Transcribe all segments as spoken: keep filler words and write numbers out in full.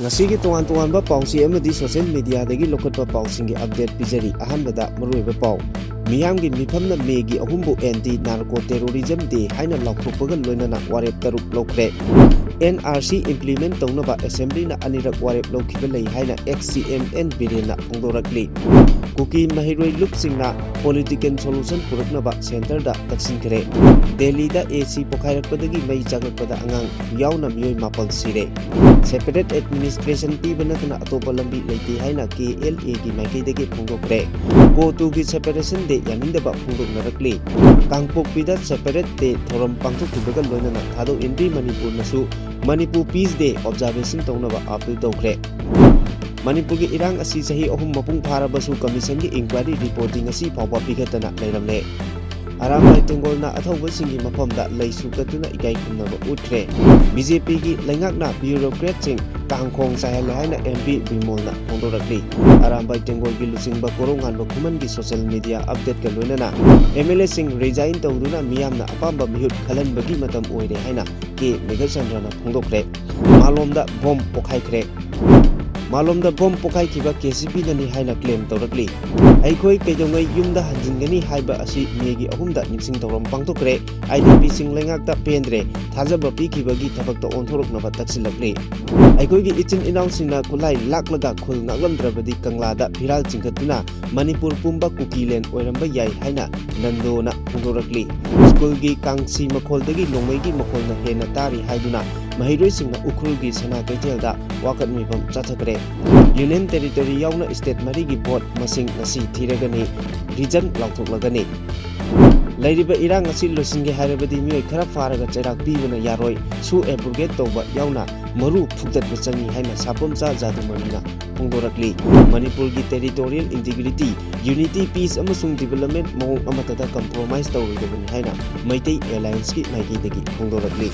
ꯉꯁꯤꯒꯤ ꯇꯣꯉꯥꯟ ꯇꯣꯉꯥꯟꯕ ꯄꯥꯎꯆꯦ ꯑꯃꯗꯤ social mediaꯗꯒꯤ ꯂꯧꯈꯠꯄ ꯄꯥꯎꯁꯤꯡꯒꯤ update ꯄꯤꯖꯔꯤ꯫ ꯑꯍꯥꯟꯕꯗ ꯃꯔꯨꯑꯣꯏꯕ ꯄꯥꯎ꯫ ꯃꯤꯌꯥꯝꯒꯤ ꯃꯤꯐꯝꯅ Mayꯒꯤ ꯑꯍꯨꯝꯕꯨ Anti Narco Terrorism Day ꯍꯥꯏꯅ ꯂꯥꯎꯊꯣꯛꯄꯒ ꯂꯣꯏꯅꯅ ꯋꯥꯔꯦꯞ ꯇꯔꯨꯛ ꯂꯧꯈ꯭ꯔꯦ꯫ NRC implement ꯇꯧꯅꯕ Assemblyꯅ ꯑꯅꯤꯔꯛ ꯋꯥꯔꯦꯞ ꯂꯧꯈꯤꯕ ꯂꯩ ꯍꯥꯏꯅ ex CM N ꯕꯤꯔꯦꯟꯅ ꯐꯣꯡꯗꯣꯔꯛꯂꯤ꯫ ꯀꯨꯀꯤ ꯃꯍꯩꯔꯣꯏ ꯂꯨꯞꯁꯤꯡꯅ political solution ꯄꯨꯔꯛꯅꯕ centreꯗ ꯇꯛꯁꯤꯟꯈ꯭ꯔꯦ꯫ ꯗꯦꯜꯂꯤꯗ AC ꯄꯣꯈꯥꯏꯔꯛꯄꯗꯒꯤ ꯃꯩ ꯆꯥꯛꯂꯛꯄꯗ ꯑꯉꯥꯡ ꯌꯥꯎꯅ ꯃꯤꯑꯣꯏ ꯃꯥꯄꯜ ꯁꯤꯔꯦ꯫ Separate administration ꯄꯤꯕ ꯅꯠꯇꯅ ꯑꯇꯣꯞꯄ ꯂꯝꯕꯤ ꯂꯩꯇꯦ ꯍꯥꯏꯅ KLAꯒꯤ ꯃꯥꯏꯀꯩꯗꯒꯤ ꯐꯣꯡꯗꯣꯛꯈ꯭ꯔꯦ꯫ CoTUꯒꯤ separation day ꯌꯥꯅꯤꯡꯗꯕ ꯐꯣꯡꯗꯣꯛꯅꯔꯛꯂꯤ꯫ ꯀꯥꯡꯄꯣꯛꯄꯤꯗ separate day ꯊꯧꯔꯝ ꯄꯥꯡꯊꯣꯛꯈꯤꯕꯒ ꯂꯣꯏꯅꯅ Thadou Inpi Manipurꯅꯁꯨ Manipur Peace Day observation ꯇꯧꯅꯕ appeal ꯇꯧꯈ꯭ꯔꯦ꯫ ꯃꯅꯤꯄꯨꯔꯒꯤ ꯏꯔꯥꯡ ꯑꯁꯤ ꯆꯍꯤ ꯑꯍꯨꯝ ꯃꯄꯨꯡ ꯐꯥꯔꯕꯁꯨ commissionꯒꯤ inquiry reportꯇꯤ ꯉꯁꯤ ꯐꯥꯎꯕ ꯄꯤꯈꯠꯇꯅ ꯂꯩꯔꯝꯂꯦ꯫ ꯑꯔꯥꯝꯕꯥꯏ ꯇꯦꯡꯒꯣꯜꯅ ꯑꯊꯧꯕꯁꯤꯡꯒꯤ ꯃꯐꯝꯗ ꯂꯩꯁꯨ ꯀꯠꯇꯨꯅ ꯏꯀꯥꯏ ꯈꯨꯝꯅꯕ ꯎꯠꯈ꯭ꯔꯦ꯫ BJPꯒꯤ ꯂꯩꯉꯥꯛꯅ bureaucratꯁꯤꯡ ꯀꯥꯡꯈꯣꯡ ꯆꯥꯏꯍꯜꯂꯦ ꯍꯥꯏꯅ MP ꯕꯤꯃꯣꯜꯅ ꯐꯣꯡꯗꯣꯔꯛꯂꯤ꯫ ꯑꯔꯥꯝꯕꯥꯏ ꯇꯦꯡꯒꯣꯜꯒꯤ ꯂꯨꯆꯤꯡꯕ ꯀꯣꯔꯧꯉꯥꯟꯕ ꯈꯨꯃꯟꯒꯤ social media updateꯀ ꯂꯣꯏꯅꯅ MLAꯁꯤꯡ resign ꯇꯧꯗꯨꯅ ꯃꯤꯌꯥꯝꯅ ꯑꯄꯥꯝꯕ ꯃꯤꯍꯨꯠ ꯈꯜꯍꯟꯕꯒꯤ ꯃꯇꯝ ꯑꯣꯏꯔꯦ ꯍꯥꯏꯅ ꯀꯦ ꯃꯦꯘꯆꯟꯗ꯭ꯔꯅ ꯐꯣꯡꯗꯣꯛꯈ꯭ꯔꯦ꯫ ꯃꯥꯂꯣꯝꯗ bomb ꯄꯣꯈꯥꯏꯈ꯭ꯔꯦ꯫ ꯃꯥꯂꯣꯝꯗ bomb ꯄꯣꯈꯥꯏꯈꯤꯕ KCPꯅꯅꯤ ꯍꯥꯏꯅ claim ꯇꯧꯔꯛꯂꯤ꯫ ꯑꯩꯈꯣꯏ ꯀꯩꯗꯧꯉꯩ ꯌꯨꯝꯗ ꯍꯟꯖꯤꯟꯒꯅꯤ ꯍꯥꯏꯕ ꯑꯁꯤ Mayꯒꯤ ꯑꯍꯨꯝꯗ ꯅꯤꯡꯁꯤꯡ ꯊꯧꯔꯝ ꯄꯥꯡꯊꯣꯛꯈ꯭ꯔꯦ꯫ IDPꯁꯤꯡ ꯂꯩꯉꯥꯛꯇ ꯄꯦꯟꯗ꯭ꯔꯦ, ꯊꯥꯖꯕ ꯄꯤꯈꯤꯕꯒꯤ ꯊꯕꯛꯇ ꯑꯣꯟꯊꯣꯔꯛꯅꯕ ꯇꯛꯁꯤꯜꯂꯛꯂꯤ꯫ ꯑꯩꯈꯣꯏꯒꯤ ꯏꯆꯤꯟ ꯏꯅꯥꯎꯁꯤꯡꯅ ꯈꯨꯠꯂꯥꯏ ꯂꯥꯛꯂꯒ ꯈꯨꯜ ꯉꯥꯛꯂꯝꯗ꯭ꯔꯕꯗꯤ ꯀꯪꯂꯥꯗ ꯐꯤꯔꯥꯜ ꯆꯤꯡꯈꯠꯇꯨꯅ ꯃꯅꯤꯄꯨꯔ ꯄꯨꯝꯕ ꯀꯨꯀꯤꯂꯦꯟ ꯑꯣꯏꯔꯝꯕ ꯌꯥꯏ ꯍꯥꯏꯅ ꯅꯟꯗꯣꯅ ꯐꯣꯡꯗꯣꯔꯛꯂꯤ꯫ ꯁ꯭ꯀꯨꯜꯒꯤ ꯀꯥꯡꯁꯤ ꯃꯈꯣꯜꯗꯒꯤ ꯅꯣꯡꯃꯩꯒꯤ ꯃꯈꯣꯜꯅ ꯍꯦꯟꯅ ꯇꯥꯔꯤ ꯍꯥꯏꯗꯨꯅ ꯃꯍꯩꯔꯣꯏꯁꯤꯡꯅ ꯎꯈ꯭ꯔꯨꯜꯒꯤ ꯁꯅꯥ ꯀꯩꯊꯦꯜꯗ ꯋꯥꯀꯠ ꯃꯤꯐꯝ ꯆꯠꯊꯈ꯭ꯔꯦ꯫ Union Territory ꯌꯥꯎꯅ state ꯃꯔꯤꯒꯤ vote ꯃꯁꯤꯡ ꯉꯁꯤ ꯊꯤꯔꯒꯅꯤ, result ꯂꯥꯎꯊꯣꯛꯂꯒꯅꯤ꯫ ꯂꯩꯔꯤꯕ ꯏꯔꯥꯡ ꯑꯁꯤ ꯂꯣꯏꯁꯤꯟꯒꯦ ꯍꯥꯏꯔꯕꯗꯤ ꯃꯤꯑꯣꯏ ꯈꯔ ꯐꯥꯔꯒ ꯆꯩꯔꯥꯛ ꯄꯤꯕꯅ ꯌꯥꯔꯣꯏ, ꯁꯨ abrogate ꯇꯧꯕ ꯌꯥꯎꯅ ꯃꯔꯨ ꯐꯨꯛꯇꯠꯄ ꯆꯪꯏ ꯍꯥꯏꯅ ꯁꯥꯄꯣꯝꯆꯥ ꯖꯥꯗꯨꯃꯅꯤꯅ ꯐꯣꯡꯗꯣꯔꯛꯂꯤ꯫ ꯃꯅꯤꯄꯨꯔꯒꯤ territorial integrity, unity, peace ꯑꯃꯁꯨꯡ development ꯃꯑꯣꯡ ꯑꯃꯠꯇꯗ compromise ꯇꯧꯔꯣꯏꯗꯕꯅꯤ ꯍꯥꯏꯅ ꯃꯩꯇꯩ Allianceꯀꯤ ꯃꯥꯏꯀꯩꯗꯒꯤ ꯐꯣꯡꯗꯣꯔꯛꯂꯤ꯫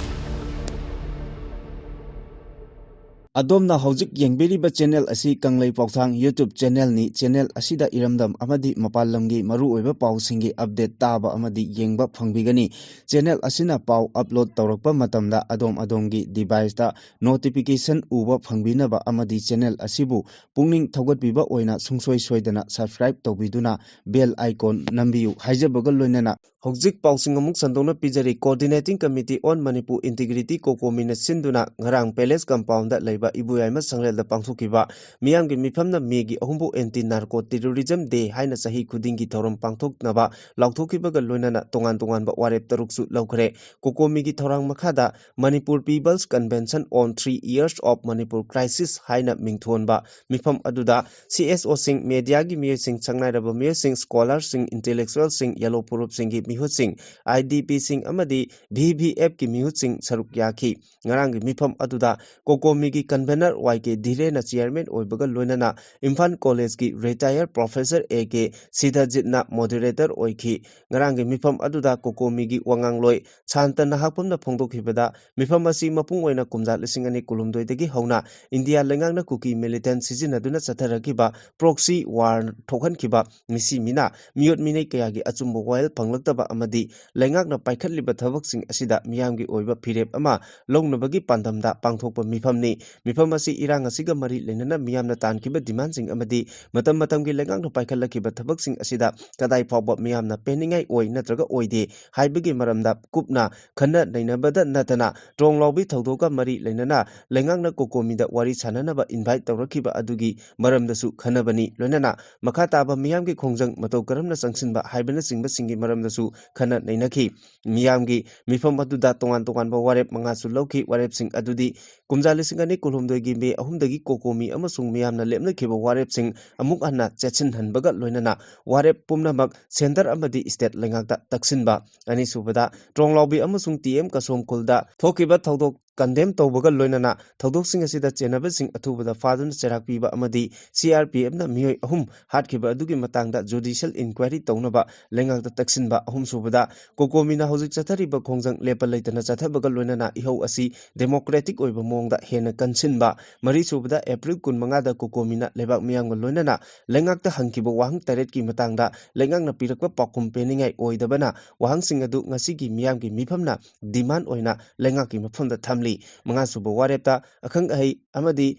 ꯑꯗꯣꯝꯅ ꯍꯧꯖꯤꯛ ꯌꯦꯡꯕꯤꯔꯤꯕ ꯆꯦꯅꯦꯜ ꯑꯁꯤ ꯀꯪꯂꯩ ꯄꯥꯎꯊꯥꯡ YouTube ꯆꯦꯅꯦꯜꯅꯤ꯫ ꯆꯦꯅꯦꯜ ꯑꯁꯤꯗ ꯏꯔꯝꯗꯝ ꯑꯃꯗꯤ ꯃꯄꯥꯟ ꯂꯝꯒꯤ ꯃꯔꯨꯑꯣꯏꯕ ꯄꯥꯎꯁꯤꯡꯒꯤ ꯑꯞꯗꯦꯠ ꯇꯥꯕ ꯑꯃꯗꯤ ꯌꯦꯡꯕ ꯐꯪꯕꯤꯒꯅꯤ꯫ ꯆꯦꯅꯦꯜ ꯑꯁꯤꯅ ꯄꯥꯎ ꯑꯞꯂꯣꯗ ꯇꯧꯔꯛꯄ ꯃꯇꯝꯗ ꯑꯗꯣꯝ ꯑꯗꯣꯝꯒꯤ ꯗꯤꯚꯥꯏꯁꯇ ꯅꯣꯇꯤꯐꯤꯀꯦꯁꯟ ꯎꯕ ꯐꯪꯕꯤꯅꯕ ꯑꯃꯗꯤ ꯆꯦꯅꯦꯜ ꯑꯁꯤꯕꯨ ꯄꯨꯛꯅꯤꯡ ꯊꯧꯒꯠꯄꯤꯕ ꯑꯣꯏꯅ ꯁꯨꯡꯁꯣꯏ ꯁꯣꯏꯗꯅ ꯁꯕꯁꯀ꯭ꯔꯥꯏꯕ ꯇꯧꯕꯤꯗꯨꯅ ꯕꯦꯜ ꯑꯥꯏꯀꯣꯟ ꯅꯝꯕꯤꯌꯨ ꯍꯥꯏꯖꯕꯒ ꯂꯣꯏꯅꯅ ꯍꯧꯖꯤꯛ ꯄꯥꯎꯁꯤꯡ ꯑꯃꯨꯛ ꯁꯟꯗꯣꯛꯅ ꯄꯤꯖꯔꯤ꯫ Coordinating Committee on Manipur Integrity, ꯀꯣꯀꯣꯃꯤꯅ ꯁꯤꯟꯗꯨꯅ ꯉꯔꯥꯡ ꯄꯦꯂꯦꯁ ꯀꯝꯄꯥꯎꯟꯗ ꯂꯩꯕ ꯏꯕꯣꯌꯥꯏꯃ ꯁꯪꯂꯦꯜꯗ ꯄꯥꯡꯊꯣꯛꯈꯤꯕ ꯃꯤꯌꯥꯝꯒꯤ ꯃꯤꯐꯝꯅ ꯃꯦꯒꯤ ꯑꯍꯨꯝꯕꯨ Anti Narco Terrorism Day ꯍꯥꯏꯅ ꯆꯍꯤ ꯈꯨꯗꯤꯡꯒꯤ ꯊꯧꯔꯝ ꯄꯥꯡꯊꯣꯛꯅꯕ ꯂꯥꯎꯊꯣꯛꯈꯤꯕꯒ ꯂꯣꯏꯅꯅ ꯇꯣꯉꯥꯟ ꯇꯣꯉꯥꯟꯕ ꯋꯥꯔꯦꯞ ꯇꯔꯨꯛꯁꯨ ꯂꯧꯈ꯭ꯔꯦ꯫ ꯀꯣꯀꯣꯃꯤꯒꯤ ꯊꯧꯔꯥꯡ ꯃꯈꯥꯗ Manipur People's Convention on Three Years of Manipur Crisis ꯍꯥꯏꯅ ꯃꯤꯡꯊꯣꯟꯕ ꯃꯤꯐꯝ ꯑꯗꯨꯗ CSOꯁꯤꯡ, ꯃꯦꯗꯤꯌꯥꯒꯤ ꯃꯤꯑꯣꯏꯁꯤꯡ, ꯁꯛꯅꯥꯏꯔꯕ ꯃꯤꯑꯣꯏꯁꯤꯡ, ꯁ꯭ꯀꯣꯂꯔꯁꯤꯡ, ꯏꯟꯇꯦꯂꯦꯛꯆꯨꯋꯦꯜꯁꯤꯡ, ꯌꯦꯂꯣ ꯐꯨꯔꯨꯞꯁꯤꯡꯒꯤ ꯃꯤꯍꯨꯠꯁꯤꯡ, IDPꯁꯤꯡ ꯑꯃꯗꯤ VVFꯀꯤ ꯃꯤꯍꯨꯠꯁꯤꯡ ꯁꯔꯨꯛ ꯌꯥꯈꯤ꯫ ꯉꯔꯥꯡꯒꯤ ꯃꯤꯐꯝ ꯑꯗꯨꯗ ꯀꯣꯀꯣꯃꯤꯒꯤ ꯀꯟꯚꯦꯅꯔ ꯋꯥꯏ ꯀꯦ ꯙꯤꯔꯦꯅ ꯆꯤꯌꯔꯃꯦꯟ ꯑꯣꯏꯕꯒ ꯂꯣꯏꯅꯅ ꯏꯝꯐꯥꯜ ꯀꯣꯂꯦꯖꯀꯤ ꯔꯤꯇꯥꯌꯔ ꯄ꯭ꯔꯣꯐꯦꯁꯔ ꯑꯦ ꯀꯦ ꯁꯤꯗꯖꯤꯠꯅ ꯃꯣꯗꯦꯔꯦꯇꯔ ꯑꯣꯏꯈꯤ꯫ ꯉꯔꯥꯡꯒꯤ ꯃꯤꯐꯝ ꯑꯗꯨꯗ ꯀꯣꯀꯣꯃꯤꯒꯤ ꯋꯥꯉꯥꯡꯂꯣꯏ ꯁꯥꯟꯇ ꯅꯍꯥꯛꯄꯝꯅ ꯐꯣꯡꯗꯣꯛꯈꯤꯕꯗ, ꯃꯤꯐꯝ ꯑꯁꯤ ꯃꯄꯨꯡ ꯑꯣꯏꯅ ꯀꯨꯝꯖꯥ ꯂꯤꯁꯤꯡ ꯑꯅꯤ ꯀꯨꯟꯍꯨꯝꯗꯣꯏꯗꯒꯤ ꯍꯧꯅ ꯏꯟꯗꯤꯌꯥ ꯂꯩꯉꯥꯛꯅ ꯀꯨꯀꯤ ꯃꯤꯂꯤꯇꯦꯟ ꯁꯤꯖꯤꯟꯅꯗꯨꯅ ꯆꯠꯊꯔꯛꯈꯤꯕ ꯄ꯭ꯔꯣꯛꯁꯤ ꯋꯥꯔ ꯊꯣꯛꯍꯟꯈꯤꯕ ꯃꯤꯁꯤ ꯃꯤꯅ ꯃꯤꯑꯣꯠ ꯃꯤꯅꯩ ꯀꯌꯥꯒꯤ ꯑꯆꯨꯝꯕ ꯋꯥꯌꯦꯜ ꯐꯪꯂꯛꯇꯕ ꯑꯃꯗꯤ ꯂꯩꯉꯥꯛꯅ ꯄꯥꯏꯈꯠꯂꯤꯕ ꯊꯕꯛꯁꯤꯡ ꯑꯁꯤꯗ ꯃꯤꯌꯥꯝꯒꯤ ꯑꯣꯏꯕ ꯐꯤꯔꯦꯞ ꯑꯃ ꯂꯧꯅꯕꯒꯤ ꯄꯥꯟꯗꯝꯗ ꯄꯥꯡꯊꯣꯛꯄ ꯃꯤꯐꯝꯅꯤ꯫ ꯃꯤꯐꯝ ꯑꯁꯤ ꯏꯔꯥꯡ ꯑꯁꯤꯒ ꯃꯔꯤ ꯂꯩꯅꯅ ꯃꯤꯌꯥꯝꯅ ꯇꯥꯟꯈꯤꯕ ꯗꯤꯃꯥꯟꯁꯤꯡ ꯑꯃꯗꯤ ꯃꯇꯝ ꯃꯇꯝꯒꯤ ꯂꯩꯉꯥꯛꯅ ꯄꯥꯏꯈꯠꯂꯛꯈꯤꯕ ꯊꯕꯛꯁꯤꯡ ꯑꯁꯤꯗ ꯀꯗꯥꯏ ꯐꯥꯎꯕ ꯃꯤꯌꯥꯝꯅ ꯄꯦꯟꯅꯤꯡꯉꯥꯏ ꯑꯣꯏ ꯅꯠꯇ꯭ꯔꯒ ꯑꯣꯏꯗꯦ ꯍꯥꯏꯕꯒꯤ ꯃꯔꯝꯗ ꯀꯨꯞꯅ ꯈꯟꯅ ꯅꯩꯅꯕꯗ ꯅꯠꯇꯅ ꯇ꯭ꯔꯣꯡ ꯂꯥꯎꯕꯤ ꯊꯧꯗꯣꯛꯀ ꯃꯔꯤ ꯂꯩꯅꯅ ꯂꯩꯉꯥꯛꯅ ꯀꯣꯀꯣꯃꯤꯗ ꯋꯥꯔꯤ ꯁꯥꯟꯅꯅꯕ ꯏꯟꯚꯥꯏꯠ ꯇꯧꯔꯛꯈꯤꯕ ꯑꯗꯨꯒꯤ ꯃꯔꯝꯗꯁꯨ ꯈꯟꯅꯕꯅꯤ꯫ ꯂꯣꯏꯅꯅ ꯃꯈꯥ ꯇꯥꯕ ꯃꯤꯌꯥꯝꯒꯤ ꯈꯣꯡꯖꯪ ꯃꯇꯧ ꯀꯔꯝꯅ ꯆꯪꯁꯤꯟꯕ ꯍꯥꯏꯕꯅꯆꯤꯡꯕꯁꯤꯡꯒꯤ ꯃꯔꯝꯗꯁꯨ ꯈꯟꯅ ꯅꯩꯅꯈꯤ꯫ ꯃꯤꯌꯥꯝꯒꯤ ꯃꯤꯐꯝ ꯑꯗꯨꯗ ꯇꯣꯉꯥꯟ ꯇꯣꯉꯥꯟꯕ ꯋꯥꯔꯦꯞ ꯃꯉꯥꯁꯨ ꯂꯧꯈꯤ꯫ ꯋꯥꯔꯦꯞꯁꯤꯡ ꯑꯗꯨꯗꯤ ꯀꯨꯝꯖꯥ ꯂꯤꯁꯤꯡ ꯑꯅꯤ ꯀꯨꯟꯍꯨꯝꯗꯣꯏꯒꯤ ꯃꯦ ꯑꯍꯨꯝꯗꯒꯤ ꯀꯣꯀꯣꯃꯤ ꯑꯃꯁꯨꯡ ꯃꯤꯌꯥꯝꯅ ꯂꯦꯞꯅꯈꯤꯕ ꯋꯥꯔꯦꯞꯁꯤꯡ ꯑꯃꯨꯛ ꯍꯟꯅ ꯆꯦꯠꯁꯤꯟꯍꯟꯕꯒ ꯂꯣꯏꯅꯅ ꯋꯥꯔꯦꯞ ꯄꯨꯝꯅꯃꯛ ꯁꯦꯟꯇꯔ ꯑꯃꯗꯤ ꯁ꯭ꯇꯦꯠ ꯂꯩꯉꯥꯛꯇ ꯇꯛꯁꯤꯟꯕ꯫ ꯑꯅꯤꯁꯨꯕꯗ, ꯇ꯭ꯔꯣꯡꯂꯥꯎꯕꯤ ꯑꯃꯁꯨꯡ ꯇꯤ ꯑꯦꯝ ꯀꯁꯣꯝ ꯈꯨꯜꯗ ꯊꯣꯛꯈꯤꯕ ꯊꯧꯗꯣꯛ condemn ꯇꯧꯕꯒ ꯂꯣꯏꯅꯅ ꯊꯧꯗꯣꯛꯁꯤꯡ ꯑꯁꯤꯗ ꯆꯦꯟꯅꯕꯁꯤꯡ ꯑꯊꯨꯕꯗ ꯐꯥꯗꯨꯅ ꯆꯩꯔꯥꯛ ꯄꯤꯕ ꯑꯃꯗꯤ C R P F ꯅ ꯃꯤꯑꯣꯏ ꯑꯍꯨꯝ ꯍꯥꯠꯈꯤꯕ ꯑꯗꯨꯒꯤ ꯃꯇꯥꯡꯗ judicial inquiry ꯇꯧꯅꯕ ꯂꯩꯉꯥꯛꯇ ꯇꯛꯁꯤꯟꯕ, ꯑꯍꯨꯝꯁꯨꯕꯗ COCOMI ꯅ ꯍꯧꯖꯤꯛ ꯆꯠꯊꯔꯤꯕ ꯈꯣꯡꯖꯪ ꯂꯦꯞꯄ ꯂꯩꯇꯅ ꯆꯠꯊꯕꯒ ꯂꯣꯏꯅꯅ ꯏꯍꯧ ꯑꯁꯤ democratic ꯑꯣꯏꯕ ꯃꯑꯣꯡꯗ ꯍꯦꯟꯅ ꯀꯟꯁꯤꯟꯕ, ꯃꯔꯤꯁꯨꯕꯗ April ꯀꯨꯟꯃꯉꯥꯗ COCOMI ꯅ ꯂꯩꯕꯥꯛ ꯃꯤꯌꯥꯝꯒ ꯂꯣꯏꯅꯅ ꯂꯩꯉꯥꯛꯇ ꯍꯪꯈꯤꯕ ꯋꯥꯍꯪ ꯇꯔꯦꯠꯀꯤ ꯃꯇꯥꯡꯗ ꯂꯩꯉꯥꯛꯅ ꯄꯤꯔꯛꯄ ꯄꯥꯎꯈꯨꯝ ꯄꯤꯅꯤꯡꯉꯥꯏ ꯑꯣꯏꯗꯕꯅ ꯋꯥꯍꯪꯁꯤꯡ ꯑꯗꯨ ꯉꯁꯤꯒꯤ ꯃꯤꯌꯥꯝꯒꯤ ꯃꯤꯐꯝꯅ demand ꯑꯣꯏꯅ ꯂꯩꯉꯥꯛꯀꯤ ꯃꯐꯝꯗ ꯊꯝꯂꯤ꯫ ꯃꯉꯥꯁꯨꯕ ꯋꯥꯔꯦꯞꯇ ꯑꯈꯪ ꯑꯍꯩ ꯑꯃꯗꯤ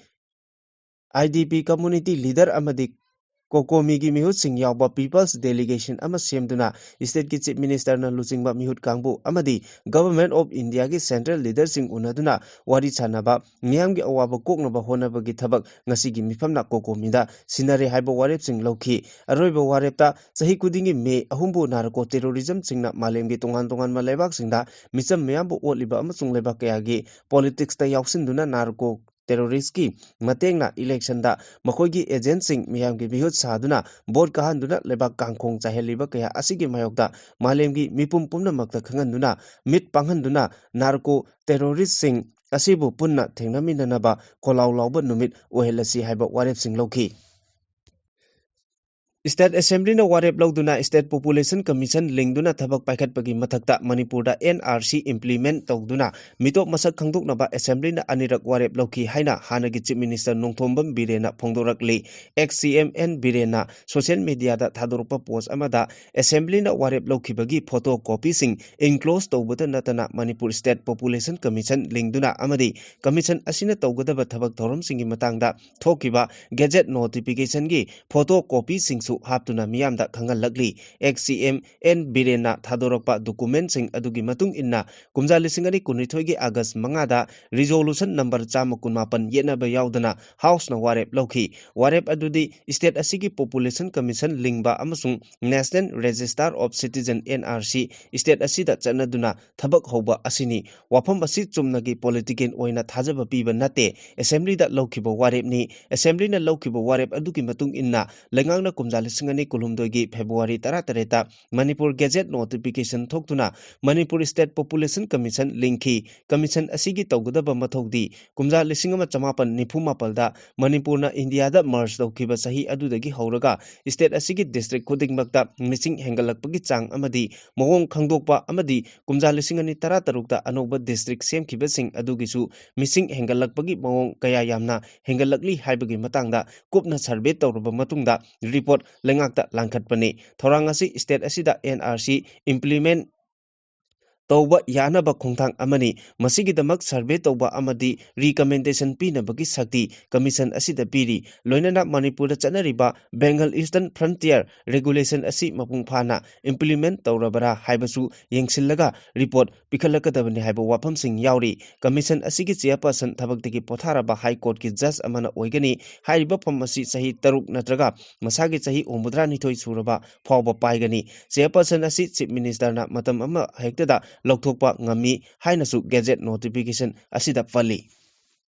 I D P community leader ꯑꯃꯗꯤ COCOMI ꯒꯤ ꯃꯤꯍꯨꯠꯁꯤꯡ ꯌꯥꯎꯕ people's delegation ꯑꯃ ꯁꯦꯝꯗꯨꯅ state ꯀꯤ Chief Minister ꯅ ꯂꯨꯆꯤꯡꯕ ꯃꯤꯍꯨꯠ ꯀꯥꯡꯕꯨ ꯑꯃꯗꯤ Government of India ꯒꯤ central leader ꯁꯤꯡ ꯎꯅꯗꯨꯅ ꯋꯥꯔꯤ ꯁꯥꯅꯕ, ꯃꯤꯌꯥꯝꯒꯤ ꯑꯋꯥꯕ ꯀꯣꯛꯅꯕ ꯍꯣꯠꯅꯕꯒꯤ ꯊꯕꯛ ꯉꯁꯤꯒꯤ ꯃꯤꯐꯝꯅ COCOMI ꯗ ꯁꯤꯟꯅꯔꯦ ꯍꯥꯏꯕ ꯋꯥꯔꯦꯞꯁꯤꯡ ꯂꯧꯈꯤ꯫ ꯑꯔꯣꯏꯕ ꯋꯥꯔꯦꯞꯇ ꯆꯍꯤ ꯈꯨꯗꯤꯡꯒꯤ May ꯑꯍꯨꯝꯕꯨ narco terrorism ꯁꯤꯡꯅ ꯃꯥꯂꯦꯝꯒꯤ ꯇꯣꯉꯥꯟ ꯇꯣꯉꯥꯟꯕ ꯂꯩꯕꯥꯛꯁꯤꯡꯗ ꯃꯤꯆꯝ ꯃꯌꯥꯝꯕꯨ ꯑꯣꯠꯂꯤꯕ ꯑꯃꯁꯨꯡ ꯂꯩꯕꯥꯛ ꯀꯌꯥꯒꯤ politics ꯇ ꯌꯥꯎꯁꯤꯟꯗꯨꯅ narco terrorist ꯀꯤ ꯃꯇꯦꯡꯅ election ꯗ ꯃꯈꯣꯏꯒꯤ agent ꯁꯤꯡ ꯃꯤꯌꯥꯝꯒꯤ ꯃꯤꯍꯨꯠ ꯁꯥꯗꯨꯅ vote ꯀꯥꯍꯟꯗꯨꯅ ꯂꯩꯕꯥꯛ ꯀꯥꯡꯈꯣꯡ ꯆꯥꯏꯍꯜꯂꯤꯕ ꯀꯌꯥ ꯑꯁꯤꯒꯤ ꯃꯥꯌꯣꯛꯇ ꯃꯥꯂꯦꯝꯒꯤ ꯃꯤꯄꯨꯝ ꯄꯨꯝꯅꯃꯛꯇ ꯈꯪꯍꯟꯗꯨꯅ, ꯃꯤꯠ ꯄꯥꯡꯍꯟꯗꯨꯅ narco terrorist ꯁꯤꯡ ꯑꯁꯤꯕꯨ ꯄꯨꯟꯅ ꯊꯦꯡꯅꯃꯤꯟꯅꯅꯕ ꯈꯣꯜꯂꯥꯎ ꯂꯥꯎꯕ ꯅꯨꯃꯤꯠ ꯑꯣꯏꯍꯜꯂꯁꯤ ꯍꯥꯏꯕ ꯋꯥꯔꯦꯞꯁꯤꯡ ꯂꯧꯈꯤ꯫ State Assembly ꯅ ꯋꯥꯔꯦꯞ ꯂꯧꯗꯨꯅ State Population Commission ꯂꯤꯡꯗꯨꯅ ꯊꯕꯛ ꯄꯥꯏꯈꯠꯄꯒꯤ ꯃꯊꯛꯇ ꯃꯅꯤꯄꯨꯔꯗ N R C implement ꯇꯧꯗꯨꯅ ꯃꯤꯇꯣꯞ ꯃꯁꯛ ꯈꯪꯗꯣꯛꯅꯕ Assembly ꯅ ꯑꯅꯤꯔꯛ ꯋꯥꯔꯦꯞ ꯂꯧꯈꯤ ꯍꯥꯏꯅ ꯍꯥꯟꯅꯒꯤ Chief Minister Nongthombam ꯕꯤꯔꯦꯟꯅ ꯐꯣꯡꯗꯣꯔꯛꯂꯤ꯫ Ex C M N ꯕꯤꯔꯦꯟꯅ social media ꯗ ꯊꯥꯗꯣꯔꯛꯄ post ꯑꯃꯗ Assembly ꯅ ꯋꯥꯔꯦꯞ ꯂꯧꯈꯤꯕꯒꯤ photo copy ꯁꯤꯡ enclose ꯇꯧꯕꯇ ꯅꯠꯇꯅ ꯃꯅꯤꯄꯨꯔ State Population Commission ꯂꯤꯡꯗꯨꯅ ꯑꯃꯗꯤ commission ꯑꯁꯤꯅ ꯇꯧꯒꯗꯕ ꯊꯕꯛ ꯊꯧꯔꯝꯁꯤꯡꯒꯤ ꯃꯇꯥꯡꯗ ꯊꯣꯛꯈꯤꯕ gazette notification ꯒꯤ photo copy ꯁꯤꯡꯁꯨ ꯍꯥꯞꯇꯨꯅ ꯃꯤꯌꯥꯝꯗ ꯈꯪꯍꯜꯂꯛꯂꯤ꯫ Ex C M N ꯕꯤꯔꯦꯟꯅ ꯊꯥꯗꯣꯔꯛꯄ document ꯁꯤꯡ ꯑꯗꯨꯒꯤ ꯃꯇꯨꯡ ꯏꯟꯅ ꯀꯨꯝꯖꯥ ꯂꯤꯁꯤꯡ ꯑꯅꯤ ꯀꯨꯟꯅꯤꯊꯣꯏꯒꯤ August ꯃꯉꯥꯗ resolution number ꯆꯥꯝꯃ ꯀꯨꯟꯃꯥꯄꯟ ꯌꯦꯠꯅꯕ ꯌꯥꯎꯗꯅ House ꯅ ꯋꯥꯔꯦꯞ ꯂꯧꯈꯤ꯫ ꯋꯥꯔꯦꯞ ꯑꯗꯨꯗꯤ state ꯑꯁꯤꯒꯤ Population Commission ꯂꯤꯡꯕ ꯑꯃꯁꯨꯡ National Register of Citizen, N R C, state ꯑꯁꯤꯗ ꯆꯠꯅꯗꯨꯅ ꯊꯕꯛ ꯍꯧꯕ ꯑꯁꯤꯅꯤ꯫ ꯋꯥꯐꯝ ꯑꯁꯤ ꯆꯨꯝꯅꯒꯤ political ꯑꯣꯏꯅ ꯊꯥꯖꯕ ꯄꯤꯕ ꯅꯠꯇꯦ꯫ Assembly ꯗ ꯂꯧꯈꯤꯕ ꯋꯥꯔꯦꯞꯅꯤ꯫ Assembly ꯅ ꯂꯧꯈꯤꯕ ꯋꯥꯔꯦꯞ ꯑꯗꯨꯒꯤ ꯃꯇꯨꯡ ꯏꯟꯅ ꯂꯩꯉꯥꯛꯅ ꯀꯨꯝꯖꯥ ꯂꯤꯁꯤꯡ ꯑꯅꯤ ꯀꯨꯟꯍꯨꯝꯗꯣꯏꯒꯤ ꯐꯦꯕ꯭ꯔꯨꯋꯥꯔꯤ ꯇꯔꯥꯇꯔꯦꯠꯇ ꯃꯅꯤꯄꯨꯔ ꯒꯦꯖꯦꯠ ꯅꯣꯇꯤꯐꯤꯀꯦꯁꯟ ꯊꯣꯛꯇꯨꯅ ꯃꯅꯤꯄꯨꯔ ꯁ꯭ꯇꯦꯠ ꯄꯣꯄꯨꯂꯦꯁꯟ ꯀꯃꯤꯁꯟ ꯂꯤꯡꯈꯤ꯫ ꯀꯃꯤꯁꯟ ꯑꯁꯤꯒꯤ ꯇꯧꯒꯗꯕ ꯃꯊꯧꯗꯤ ꯀꯨꯝꯖꯥ ꯂꯤꯁꯤꯡ ꯑꯃ ꯆꯃꯥꯄꯟ ꯅꯤꯐꯨ ꯃꯥꯄꯜꯗ ꯃꯅꯤꯄꯨꯔꯅ ꯏꯟꯗꯤꯌꯥꯗ ꯃꯔꯖ ꯇꯧꯈꯤꯕ ꯆꯍꯤ ꯑꯗꯨꯗꯒꯤ ꯍꯧꯔꯒ ꯁ꯭ꯇꯦꯠ ꯑꯁꯤꯒꯤ ꯗꯤꯁꯇ꯭ꯔꯤꯛ ꯈꯨꯗꯤꯡꯃꯛꯇ ꯃꯤꯁꯤꯡ ꯍꯦꯟꯒꯠꯂꯛꯄꯒꯤ ꯆꯥꯡ ꯑꯃꯗꯤ ꯃꯑꯣꯡ ꯈꯪꯗꯣꯛꯄ ꯑꯃꯗꯤ ꯀꯨꯝꯖꯥ ꯂꯤꯁꯤꯡ ꯑꯅꯤ ꯇꯔꯥꯇꯔꯨꯛꯇ ꯑꯅꯧꯕ ꯗꯤꯁꯇ꯭ꯔꯤꯛ ꯁꯦꯝꯈꯤꯕꯁꯤꯡ ꯑꯗꯨꯒꯤꯁꯨ ꯃꯤꯁꯤꯡ ꯍꯦꯟꯒꯠꯂꯛꯄꯒꯤ ꯃꯑꯣꯡ ꯀꯌꯥ ꯌꯥꯝꯅ ꯍꯦꯟꯒꯠꯂꯛꯂꯤ ꯍꯥꯏꯕꯒꯤ ꯃꯇꯥꯡꯗ ꯀꯨꯞꯅ ꯁꯔꯚꯦ ꯇꯧꯔꯕ ꯃꯇꯨꯡꯗ ꯔꯤꯄꯣꯔꯠ ꯂꯩꯉꯥꯛꯇ ꯂꯥꯡꯈꯠꯄꯅꯤ꯫ ꯊꯧꯔꯥꯡ ꯑꯁꯤ ꯁ꯭ꯇꯦꯠ ꯑꯁꯤꯗ ꯑꯦꯟ ꯑꯥꯔ ꯁꯤ ꯏꯝꯄ꯭ꯂꯤꯃꯦꯟ ꯇꯧꯕ ꯌꯥꯅꯕ ꯈꯣꯡꯊꯥꯡ ꯑꯃꯅꯤ꯫ ꯃꯁꯤꯒꯤꯗꯃꯛ ꯁꯔꯚꯦ ꯇꯧꯕ ꯑꯃꯗꯤ ꯔꯤꯀꯃꯦꯟꯗꯦꯁꯟ ꯄꯤꯅꯕꯒꯤ ꯁꯛꯇꯤ ꯀꯃꯤꯁꯟ ꯑꯁꯤꯗ ꯄꯤꯔꯤ꯫ ꯂꯣꯏꯅꯅ ꯃꯅꯤꯄꯨꯔꯗ ꯆꯠꯅꯔꯤꯕ ꯕꯦꯡꯒꯜ ꯏꯁꯇꯔꯟ ꯐ꯭ꯔꯟꯇꯤꯌꯔ ꯔꯦꯒꯨꯂꯦꯁꯟ ꯑꯁꯤ ꯃꯄꯨꯡ ꯐꯥꯅ ꯏꯝꯄ꯭ꯂꯤꯃꯦꯟ ꯇꯧꯔꯕꯔꯥ ꯍꯥꯏꯕꯁꯨ ꯌꯦꯡꯁꯤꯜꯂꯒ ꯔꯤꯄꯣꯔꯠ ꯄꯤꯈꯠꯂꯛꯀꯗꯕꯅꯤ ꯍꯥꯏꯕ ꯋꯥꯐꯝꯁꯤꯡ ꯌꯥꯎꯔꯤ꯫ ꯀꯃꯤꯁꯟ ꯑꯁꯤꯒꯤ ꯆꯦꯌꯔꯄꯔꯁꯟ ꯊꯕꯛꯇꯒꯤ ꯄꯣꯊꯥꯔꯕ ꯍꯥꯏ ꯀꯣꯔꯠꯀꯤ ꯖꯖ ꯑꯃꯅ ꯑꯣꯏꯒꯅꯤ꯫ ꯍꯥꯏꯔꯤꯕ ꯐꯝ ꯑꯁꯤ ꯆꯍꯤ ꯇꯔꯨꯛ ꯅꯠꯇ꯭ꯔꯒ ꯃꯁꯥꯒꯤ ꯆꯍꯤ ꯍꯨꯝꯐꯨꯇꯔꯥꯅꯤꯊꯣꯏ ꯁꯨꯔꯕ ꯐꯥꯎꯕ ꯄꯥꯏꯒꯅꯤ꯫ ꯆꯦꯌꯔꯄꯔꯁꯟ ꯑꯁꯤ ꯆꯤꯐ ꯃꯤꯅꯤꯁꯇꯔꯅ ꯃꯇꯝ ꯑꯃ ꯍꯦꯛꯇꯗ ꯂꯧꯊꯣꯛꯄ ꯉꯝꯃꯤ ꯍꯥꯏꯅꯁꯨ ꯒꯦꯖꯦꯠ ꯅꯣꯇꯤꯐꯤꯀꯦꯁꯟ ꯑꯁꯤꯗ ꯄꯜꯂꯤ꯫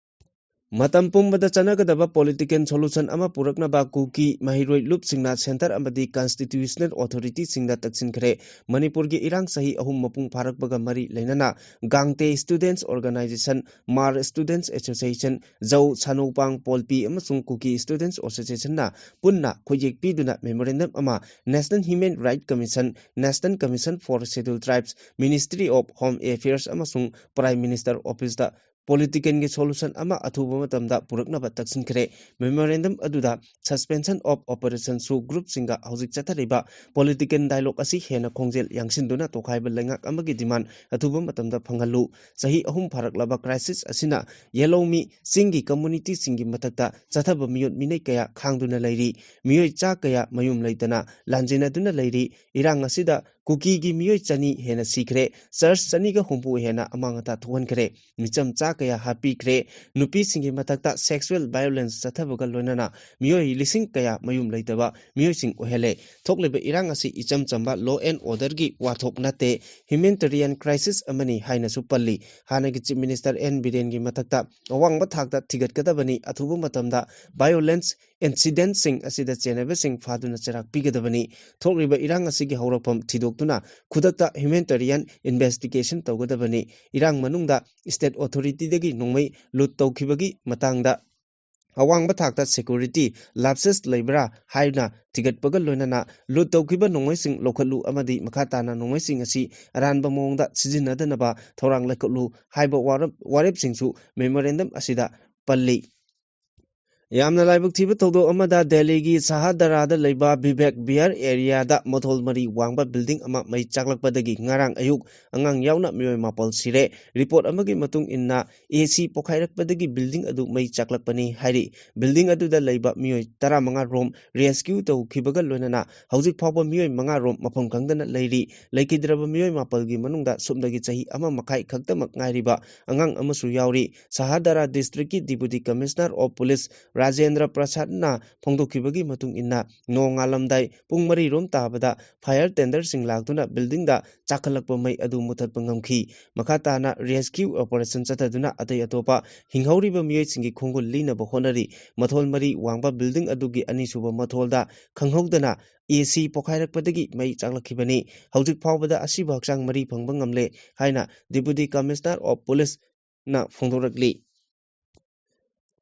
ꯃꯇꯝ ꯄꯨꯝꯕꯗ ꯆꯠꯅꯒꯗꯕ ꯄꯣꯂꯤꯇꯤꯀꯦꯜ ꯁꯣꯂꯨꯁꯟ ꯑꯃ ꯄꯨꯔꯛꯅꯕ ꯀꯨꯀꯤ ꯃꯍꯩꯔꯣꯏ ꯂꯨꯞꯁꯤꯡꯅ ꯁꯦꯟꯇꯔ ꯑꯃꯗꯤ ꯀꯟꯁꯇꯤꯇ꯭ꯌꯨꯁꯅꯦꯜ ꯑꯣꯊꯣꯔꯤꯇꯤꯁꯤꯡꯗ ꯇꯛꯁꯤꯟꯈ꯭ꯔꯦ꯫ ꯃꯅꯤꯄꯨꯔꯒꯤ ꯏꯔꯥꯡ ꯆꯍꯤ ꯑꯍꯨꯝ ꯃꯄꯨꯡ ꯐꯥꯔꯛꯄꯒ ꯃꯔꯤ ꯂꯩꯅꯅ ꯒꯥꯡꯇꯦ ꯁ꯭ꯇꯨꯗꯦꯟꯠꯁ ꯑꯣꯔꯒꯅꯥꯏꯖꯦꯁꯟ, ꯃꯥꯔ ꯁ꯭ꯇꯨꯗꯦꯟꯠꯁ ꯑꯦꯁꯣꯁꯤꯌꯦꯁꯟ, ꯖꯧ ꯁꯥꯅꯧꯄꯥꯡ ꯄꯣꯜꯄꯤ ꯑꯃꯁꯨꯡ ꯀꯨꯀꯤ ꯁ꯭ꯇꯨꯗꯦꯟꯠꯁ ꯑꯦꯁꯣꯁꯤꯌꯦꯁꯟꯅ ꯄꯨꯟꯅ ꯈꯨꯠꯌꯦꯛ ꯄꯤꯗꯨꯅ ꯃꯦꯃꯣꯔꯦꯟꯗꯝ ꯑꯃ National Human Rights Commission, National Commission for Scheduled Tribes, Ministry of Home Affairs ꯑꯃꯁꯨꯡ Prime Minister Officeꯇ ꯄꯣꯂꯤꯇꯤꯀꯦꯜꯒꯤ ꯁꯣꯂꯨꯁꯟ ꯑꯃ ꯑꯊꯨꯕ ꯃꯇꯝꯗ ꯄꯨꯔꯛꯅꯕ ꯇꯛꯁꯤꯟꯈ꯭ꯔꯦ꯫ ꯃꯦꯃꯣꯔꯦꯟꯗꯝ ꯑꯗꯨꯗ Suspension of Operation ꯁꯨ ꯒ꯭ꯔꯨꯞꯁꯤꯡꯒ ꯍꯧꯖꯤꯛ ꯆꯠꯊꯔꯤꯕ ꯄꯣꯂꯤꯇꯤꯀꯦꯜ ꯗꯥꯏꯂꯣꯒ ꯑꯁꯤ ꯍꯦꯟꯅ ꯈꯣꯡꯖꯦꯜ ꯌꯥꯡꯁꯤꯟꯗꯨꯅ ꯇꯣꯈꯥꯏꯕ ꯂꯩꯉꯥꯛ ꯑꯃꯒꯤ ꯗꯤꯃꯥꯟ ꯑꯊꯨꯕ ꯃꯇꯝꯗ ꯐꯪꯍꯜꯂꯨ꯫ ꯆꯍꯤ ꯑꯍꯨꯝ ꯐꯥꯔꯛꯂꯕ ꯀ꯭ꯔꯥꯏꯁꯤꯁ ꯑꯁꯤꯅ ꯌꯦꯜꯍꯧꯃꯤ ꯆꯤꯡꯒꯤ ꯀꯝꯃꯨꯅꯤꯇꯤꯁꯤꯡꯒꯤ ꯃꯊꯛꯇ ꯆꯠꯊꯕ ꯃꯤꯑꯣꯠ ꯃꯤꯅꯩ ꯀꯌꯥ ꯈꯥꯡꯗꯨꯅ ꯂꯩꯔꯤ꯫ ꯃꯤꯑꯣꯏ ꯆꯥ ꯀꯌꯥ ꯃꯌꯨꯝ ꯂꯩꯇꯅ ꯂꯥꯟꯖꯦꯟꯅꯗꯨꯅ ꯂꯩꯔꯤ꯫ ꯏꯔꯥꯡ ꯑꯁꯤꯗ ꯀꯨꯀꯤꯒꯤ ꯃꯤꯑꯣꯏ ꯆꯅꯤ ꯍꯦꯟꯅ ꯁꯤꯈ꯭ꯔꯦ꯫ ꯆꯔꯆ ꯆꯅꯤꯒ ꯍꯨꯝꯐꯨ ꯍꯦꯟꯅ ꯑꯃꯥꯡ ꯑꯇꯥ ꯊꯣꯛꯍꯟꯈ꯭ꯔꯦ꯫ ꯃꯤꯆꯝ ꯆꯥ ꯀꯌꯥ ꯍꯥꯠꯄꯤꯈ꯭ꯔꯦ꯫ ꯅꯨꯄꯤꯁꯤꯡꯒꯤ ꯃꯊꯛꯇ sexual violence ꯆꯠꯊꯕꯒ ꯂꯣꯏꯅꯅ ꯃꯤꯑꯣꯏ ꯂꯤꯁꯤꯡ ꯀꯌꯥ ꯃꯌꯨꯝ ꯂꯩꯇꯕ ꯃꯤꯑꯣꯏꯁꯤꯡ ꯑꯣꯏꯍꯜꯂꯦ꯫ ꯊꯣꯛꯂꯤꯕ ꯏꯔꯥꯡ ꯑꯁꯤ ꯏꯆꯝ ꯆꯝꯕ law and order ꯒꯤ ꯋꯥꯊꯣꯛ ꯅꯠꯇꯦ꯫ Humanitarian crisis ꯑꯃꯅꯤ ꯍꯥꯏꯅꯁꯨ ꯄꯜꯂꯤ꯫ ꯍꯥꯟꯅꯒꯤ Chief Minister ꯑꯦꯟ ꯕꯤꯔꯦꯟꯒꯤ ꯃꯊꯛꯇ ꯑꯋꯥꯡꯕ ꯊꯥꯛꯇ ꯊꯤꯒꯠꯀꯗꯕꯅꯤ꯫ ꯑꯊꯨꯕ ꯃꯇꯝꯗ violence incidentꯁꯤꯡ ꯑꯁꯤꯗ ꯆꯦꯟꯅꯕꯁꯤꯡ ꯐꯥꯗꯨꯅ ꯆꯩꯔꯥꯛ ꯄꯤꯒꯗꯕꯅꯤ꯫ ꯊꯣꯛꯂꯤꯕ ꯏꯔꯥꯡ ꯑꯁꯤꯒꯤ ꯍꯧꯔꯛꯐꯝ ꯊꯤꯗꯣꯛꯇꯨꯅ ꯈꯨꯗꯛꯇ humanitarian investigation ꯇꯧꯒꯗꯕꯅꯤ꯫ ꯏꯔꯥꯡ ꯃꯅꯨꯡꯗ state authorityꯗꯒꯤ ꯅꯣꯡꯃꯩ ꯂꯨꯠ ꯇꯧꯈꯤꯕꯒꯤ ꯃꯇꯥꯡꯗ ꯑꯋꯥꯡꯕ ꯊꯥꯛꯇ security lapses ꯂꯩꯕ꯭ꯔꯥ ꯍꯥꯏꯅ ꯊꯤꯒꯠꯄꯒ ꯂꯣꯏꯅꯅ ꯂꯨꯠ ꯇꯧꯈꯤꯕ ꯅꯣꯡꯃꯩꯁꯤꯡ ꯂꯧꯈꯠꯂꯨ ꯑꯃꯗꯤ ꯃꯈꯥ ꯇꯥꯅ ꯅꯣꯡꯃꯩꯁꯤꯡ ꯑꯁꯤ ꯑꯔꯥꯟꯕ ꯃꯑꯣꯡꯗ ꯁꯤꯖꯤꯟꯅꯗꯅꯕ ꯊꯧꯔꯥꯡ ꯂꯧꯈꯠꯂꯨ ꯍꯥꯏꯕ ꯋꯥꯔꯞ-, ꯋꯥꯔꯦꯞꯁꯤꯡꯁꯨ memorandum ꯑꯁꯤꯗ ꯄꯜꯂꯤ꯫ ꯌꯥꯝꯅ ꯂꯥꯏꯕꯛ ꯊꯤꯕ ꯊꯧꯗꯣꯛ ꯑꯃꯗ ꯗꯦꯜꯂꯤꯒꯤ ꯁꯍꯥꯗꯔꯥꯗ ꯂꯩꯕ ꯕꯤꯕꯦꯛ ꯕꯤꯍꯥꯔ areaꯗ ꯃꯊꯣꯜ ꯃꯔꯤ ꯋꯥꯡꯕ building ꯑꯃ ꯃꯩ ꯆꯥꯛꯂꯛꯄꯗꯒꯤ ꯉꯔꯥꯡ ꯑꯌꯨꯛ ꯑꯉꯥꯡ ꯌꯥꯎꯅ ꯃꯤꯑꯣꯏ ꯃꯥꯄꯜ ꯁꯤꯔꯦ꯫ Report ꯑꯃꯒꯤ ꯃꯇꯨꯡ ꯏꯟꯅ, AC ꯄꯣꯈꯥꯏꯔꯛꯄꯗꯒꯤ building ꯑꯗꯨ ꯃꯩ ꯆꯥꯛꯂꯛꯄꯅꯤ ꯍꯥꯏꯔꯤ꯫ Building ꯑꯗꯨꯗ ꯂꯩꯕ ꯃꯤꯑꯣꯏ ꯇꯔꯥꯃꯉꯥ ꯔꯣꯝ rescue ꯇꯧꯈꯤꯕꯒ ꯂꯣꯏꯅꯅ ꯍꯧꯖꯤꯛ ꯐꯥꯎꯕ ꯃꯤꯑꯣꯏ ꯃꯉꯥ ꯔꯣꯝ ꯃꯐꯝ ꯈꯪꯗꯅ ꯂꯩꯔꯤ꯫ ꯂꯩꯈꯤꯗ꯭ꯔꯕ ꯃꯤꯑꯣꯏ ꯃꯥꯄꯜꯒꯤ ꯃꯅꯨꯡꯗ ꯁꯨꯞꯅꯒꯤ ꯆꯍꯤ ꯑꯃ ꯃꯈꯥꯏ ꯈꯛꯇꯃꯛ ꯉꯥꯏꯔꯤꯕ ꯑꯉꯥꯡ ꯑꯃꯁꯨ ꯌꯥꯎꯔꯤ꯫ ꯁꯍꯥꯗꯔꯥ districtꯀꯤ Deputy Commissioner of Police Rajendra ꯄ꯭ꯔꯁꯥꯗꯅ ꯐꯣꯡꯗꯣꯛꯈꯤꯕꯒꯤ ꯃꯇꯨꯡ ꯏꯟꯅ, ꯅꯣꯡꯉꯥꯜꯂꯝꯗꯥꯏ ꯄꯨꯡ ꯃꯔꯤ ꯔꯣꯝ ꯇꯥꯕꯗ fire tenderꯁꯤꯡ ꯂꯥꯛꯇꯨꯅ buildingꯗ ꯆꯥꯛꯈꯠꯂꯛꯄ ꯃꯩ ꯑꯗꯨ ꯃꯨꯊꯠꯄ ꯉꯝꯈꯤ꯫ ꯃꯈꯥ ꯇꯥꯅ rescue operation ꯆꯠꯊꯗꯨꯅ ꯑꯇꯩ ꯑꯇꯣꯞꯄ ꯍꯤꯡꯍꯧꯔꯤꯕ ꯃꯤꯑꯣꯏꯁꯤꯡꯒꯤ ꯈꯣꯡꯒꯨꯜ ꯂꯤꯅꯕ ꯍꯣꯠꯅꯔꯤ꯫ ꯃꯊꯣꯜ ꯃꯔꯤ ꯋꯥꯡꯕ building ꯑꯗꯨꯒꯤ ꯑꯅꯤꯁꯨꯕ ꯃꯊꯣꯜꯗ ꯈꯪꯍꯧꯗꯅ AC ꯄꯣꯈꯥꯏꯔꯛꯄꯗꯒꯤ ꯃꯩ ꯆꯥꯛꯂꯛꯈꯤꯕꯅꯤ꯫ ꯍꯧꯖꯤꯛ ꯐꯥꯎꯕꯗ ꯑꯁꯤꯕ ꯍꯛꯆꯥꯡ ꯃꯔꯤ ꯐꯪꯕ ꯉꯝꯂꯦ ꯍꯥꯏꯅ Deputy Commissioner of Policeꯅ ꯐꯣꯡꯗꯣꯔꯛꯂꯤ꯫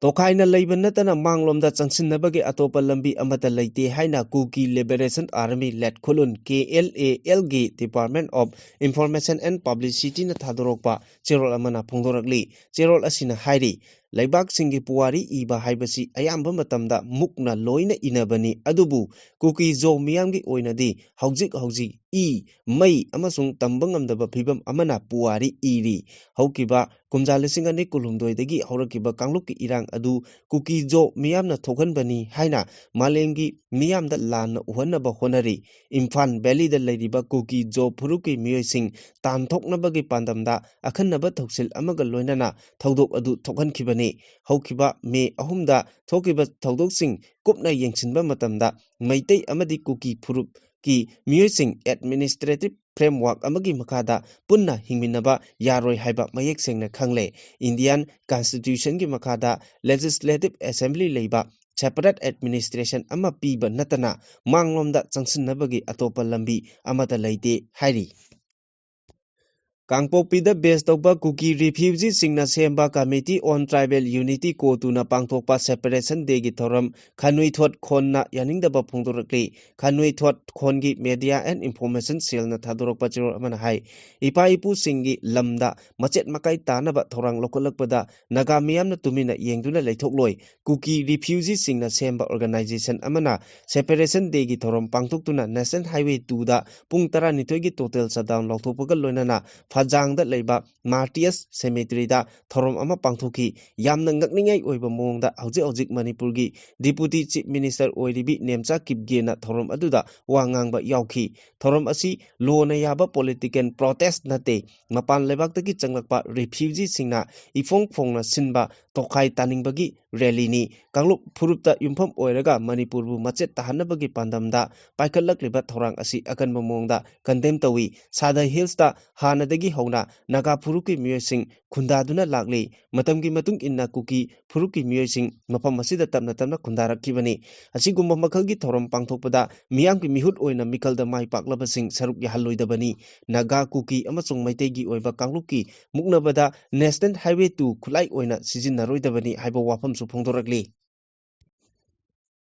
ꯇꯣꯈꯥꯏꯅ ꯂꯩꯕ ꯅꯠꯇꯅ ꯃꯥꯡꯂꯣꯝꯗ ꯆꯪꯁꯤꯟꯅꯕꯒꯤ ꯑꯇꯣꯞꯄ ꯂꯝꯕꯤ ꯑꯃꯠꯇ ꯂꯩꯇꯦ ꯍꯥꯏꯅ Kuki Liberation Army ꯂꯦꯠꯈꯣꯂꯨꯟ, KLALꯒꯤ Department of Information and Publicityꯅ ꯊꯥꯗꯣꯔꯛꯄ ꯆꯦꯔꯣꯜ ꯑꯃꯅ ꯐꯣꯡꯗꯣꯔꯛꯂꯤ꯫ ꯆꯦꯔꯣꯜ ꯑꯁꯤꯅ ꯍꯥꯏꯔꯤ, ꯂꯩꯕꯥꯛꯁꯤꯡꯒꯤ ꯄꯨꯋꯥꯔꯤ ꯏꯕ ꯍꯥꯏꯕꯁꯤ ꯑꯌꯥꯝꯕ ꯃꯇꯝꯗ ꯃꯨꯛꯅ ꯂꯣꯏꯅ ꯏꯅꯕꯅꯤ, ꯑꯗꯨꯕꯨ ꯀꯨꯀꯤ ꯖꯣ ꯃꯤꯌꯥꯝꯒꯤ ꯑꯣꯏꯅꯗꯤ ꯍꯧꯖꯤꯛ ꯍꯧꯖꯤꯛ ꯏ, ꯃꯩ ꯑꯃꯁꯨꯡ ꯇꯝꯕ ꯉꯝꯗꯕ ꯐꯤꯕꯝ ꯑꯃꯅ ꯄꯨꯋꯥꯔꯤ ꯏꯔꯤ꯫ ꯍꯧꯈꯤꯕ ꯀꯨꯝꯖꯥ ꯂꯤꯁꯤꯡ ꯑꯅꯤ ꯀꯨꯟꯍꯨꯝꯗꯣꯏꯗꯒꯤ ꯍꯧꯔꯛꯈꯤꯕ ꯀꯥꯡꯂꯨꯞꯀꯤ ꯏꯔꯥꯡ ꯑꯗꯨ ꯀꯨꯀꯤ ꯖꯣ ꯃꯤꯌꯥꯝꯅ ꯊꯣꯛꯍꯟꯕꯅꯤ ꯍꯥꯏꯅ ꯃꯥꯂꯦꯝꯒꯤ ꯃꯤꯌꯥꯝꯗ ꯂꯥꯟꯅ ꯎꯍꯟꯅꯕ ꯍꯣꯠꯅꯔꯤ꯫ ꯏꯝꯐꯥꯜ ꯚꯦꯂꯤꯗ ꯂꯩꯔꯤꯕ ꯀꯨꯀꯤ ꯖꯣ ꯐꯨꯔꯨꯞꯀꯤ ꯃꯤꯑꯣꯏꯁꯤꯡ ꯇꯥꯟꯊꯣꯛꯅꯕꯒꯤ ꯄꯥꯟꯗꯝꯗ ꯑꯈꯟꯅꯕ ꯊꯧꯁꯤꯜ ꯑꯃꯒ ꯂꯣꯏꯅꯅ ꯊꯧꯗꯣꯛ ꯑꯗꯨ ꯊꯣꯛꯍꯟꯈꯤꯕꯅꯤ꯫ ꯍꯧꯈꯤꯕ ꯃꯦ ꯑꯍꯨꯝꯗ ꯊꯣꯛꯈꯤꯕ ꯊꯧꯗꯣꯛꯁꯤꯡ ꯀꯨꯞꯅ ꯌꯦꯡꯁꯤꯟꯕ ꯃꯇꯝꯗ ꯃꯩꯇꯩ ꯑꯃꯗꯤ ꯀꯨꯀꯤ ꯐꯨꯔꯨꯞ ꯀꯤ ꯃꯤꯑꯣꯏꯁꯤꯡ administrative framework ꯑꯃꯒꯤ ꯃꯈꯥꯗ ꯄꯨꯟꯅ ꯍꯤꯡꯃꯤꯟꯅꯕ ꯌꯥꯔꯣꯏ ꯍꯥꯏꯕ ꯃꯌꯦꯛ ꯁꯦꯡꯅ ꯈꯪꯂꯦ꯫ Indian Constitution ꯒꯤ ꯃꯈꯥꯗ Legislative Assembly ꯂꯩꯕ separate administration ꯑꯃ ꯄꯤꯕ ꯅꯠꯇꯅ ꯃꯥꯡꯂꯣꯝꯗ ꯆꯪꯁꯤꯟꯅꯕꯒꯤ ꯑꯇꯣꯞꯄ ꯂꯝꯕꯤ ꯑꯃꯠꯇ ꯂꯩꯇꯦ ꯍꯥꯏꯔꯤ꯫ ꯀꯥꯡꯄꯣꯛꯄꯤꯗ base ꯇꯧꯕ ꯀꯨꯀꯤ refugeeꯁꯤꯡꯅ ꯁꯦꯝꯕ Committee on Tribal Unity, ꯀꯣꯇꯨꯅ ꯄꯥꯡꯊꯣꯛꯄ Separation Dayꯒꯤ ꯊꯧꯔꯝ ꯈꯥꯅꯨꯏꯊꯣꯠ ꯈꯣꯟꯅ ꯌꯥꯅꯤꯡꯗꯕ ꯐꯣꯡꯗꯣꯔꯛꯂꯤ꯫ ꯈꯥꯅꯨꯏꯊꯣꯠ ꯈꯣꯟꯒꯤ Media and Information Cellꯅ ꯊꯥꯗꯣꯔꯛꯄ ꯆꯦꯔꯣꯜ ꯑꯃꯅ ꯍꯥꯏ, ꯏꯄꯥ ꯏꯄꯨꯁꯤꯡꯒꯤ ꯂꯝꯗ ꯃꯆꯦꯠ ꯃꯀꯥꯏ ꯇꯥꯅꯕ ꯊꯧꯔꯥꯡ ꯂꯧꯈꯠꯂꯛꯄꯗ ꯅꯥꯒꯥ ꯃꯤꯌꯥꯝꯅ ꯇꯨꯃꯤꯟꯅ ꯌꯦꯡꯗꯨꯅ ꯂꯩꯊꯣꯛꯂꯣꯏ꯫ ꯀꯨꯀꯤ refugeeꯁꯤꯡꯅ ꯁꯦꯝꯕ organization ꯑꯃꯅ Separation Dayꯒꯤ ꯊꯧꯔꯝ ꯄꯥꯡꯊꯣꯛꯇꯨꯅ National Highway twoꯗ ꯄꯨꯡ ꯇꯔꯥꯅꯤꯊꯣꯏꯒꯤ total shutdown ꯂꯥꯎꯊꯣꯛꯄꯒ ꯂꯣꯏꯅꯅ ꯐꯖꯥꯡꯗ ꯂꯩꯕ Martyrs Cemeteryꯗ ꯊꯧꯔꯝ ꯑꯃ ꯄꯥꯡꯊꯣꯛꯈꯤ꯫ ꯌꯥꯝꯅ ꯉꯛꯅꯤꯡꯉꯥꯏ ꯑꯣꯏꯕ ꯃꯑꯣꯡꯗ ꯍꯧꯖꯤꯛ ꯍꯧꯖꯤꯛ ꯃꯅꯤꯄꯨꯔꯒꯤ Deputy Chief Minister ꯑꯣꯏꯔꯤꯕꯤ ꯅꯦꯝꯆꯥ ꯀꯤꯞꯒꯦꯅ ꯊꯧꯔꯝ ꯑꯗꯨꯗ ꯋꯥ ꯉꯥꯡꯕ ꯌꯥꯎꯈꯤ꯫ ꯊꯧꯔꯝ ꯑꯁꯤ ꯂꯣꯅ ꯌꯥꯕ political protest ꯅꯠꯇꯦ, ꯃꯄꯥꯟ ꯂꯩꯕꯥꯛꯇꯒꯤ ꯆꯪꯂꯛꯄ refugeeꯁꯤꯡꯅ ꯏꯐꯣꯡ ꯐꯣꯡꯅ ꯁꯤꯟꯕ ꯇꯣꯈꯥꯏ ꯇꯥꯅꯤꯡꯕꯒꯤ rallyꯅꯤ꯫ ꯀꯥꯡꯂꯨꯞ ꯐꯨꯔꯨꯞꯇ ꯌꯨꯝꯐꯝ ꯑꯣꯏꯔꯒ ꯃꯅꯤꯄꯨꯔꯕꯨ ꯃꯆꯦꯠ ꯇꯥꯍꯟꯅꯕꯒꯤ ꯄꯥꯟꯗꯝꯗ ꯄꯥꯏꯈꯠꯂꯛꯂꯤꯕ ꯊꯧꯔꯥꯡ ꯑꯁꯤ ꯑꯀꯟꯕ ꯃꯑꯣꯡꯗ condemn ꯇꯧꯏ꯫ ꯁꯥꯗꯥꯏ Hillsꯇ ꯍꯥꯟꯅꯗꯒꯤ ꯍꯧꯅ ꯅꯥꯒꯥ ꯐꯨꯔꯨꯞꯀꯤ ꯃꯤꯑꯣꯏꯁꯤꯡ ꯈꯨꯟꯗꯥꯗꯨꯅ ꯂꯥꯛꯂꯤ꯫ ꯃꯇꯝꯒꯤ ꯃꯇꯨꯡ ꯏꯟꯅ ꯀꯨꯀꯤ ꯐꯨꯔꯨꯞꯀꯤ ꯃꯤꯑꯣꯏꯁꯤꯡ ꯃꯐꯝ ꯑꯁꯤꯗ ꯇꯞꯅ ꯇꯞꯅ ꯈꯨꯟꯗꯥꯔꯛꯈꯤꯕꯅꯤ꯫ ꯑꯁꯤꯒꯨꯝꯕ ꯃꯈꯜꯒꯤ ꯊꯧꯔꯝ ꯄꯥꯡꯊꯣꯛꯄꯗ ꯃꯤꯌꯥꯝꯒꯤ ꯃꯤꯍꯨꯠ ꯑꯣꯏꯅ ꯃꯤꯈꯜꯗ ꯃꯥꯏ ꯄꯥꯛꯂꯕꯁꯤꯡ ꯁꯔꯨꯛ ꯌꯥꯍꯜꯂꯣꯏꯗꯕꯅꯤ꯫ ꯅꯥꯒꯥ, ꯀꯨꯀꯤ ꯑꯃꯁꯨꯡ ꯃꯩꯇꯩꯒꯤ ꯑꯣꯏꯕ ꯀꯥꯡꯂꯨꯞꯀꯤ ꯃꯨꯛꯅꯕꯗ National Highway two ꯈꯨꯠꯂꯥꯏ ꯑꯣꯏꯅ ꯁꯤꯖꯤꯟꯅꯔꯣꯏꯗꯕꯅꯤ ꯍꯥꯏꯕ ꯋꯥꯐꯝꯁꯨ ꯐꯣꯡꯗꯣꯔꯛꯂꯤ꯫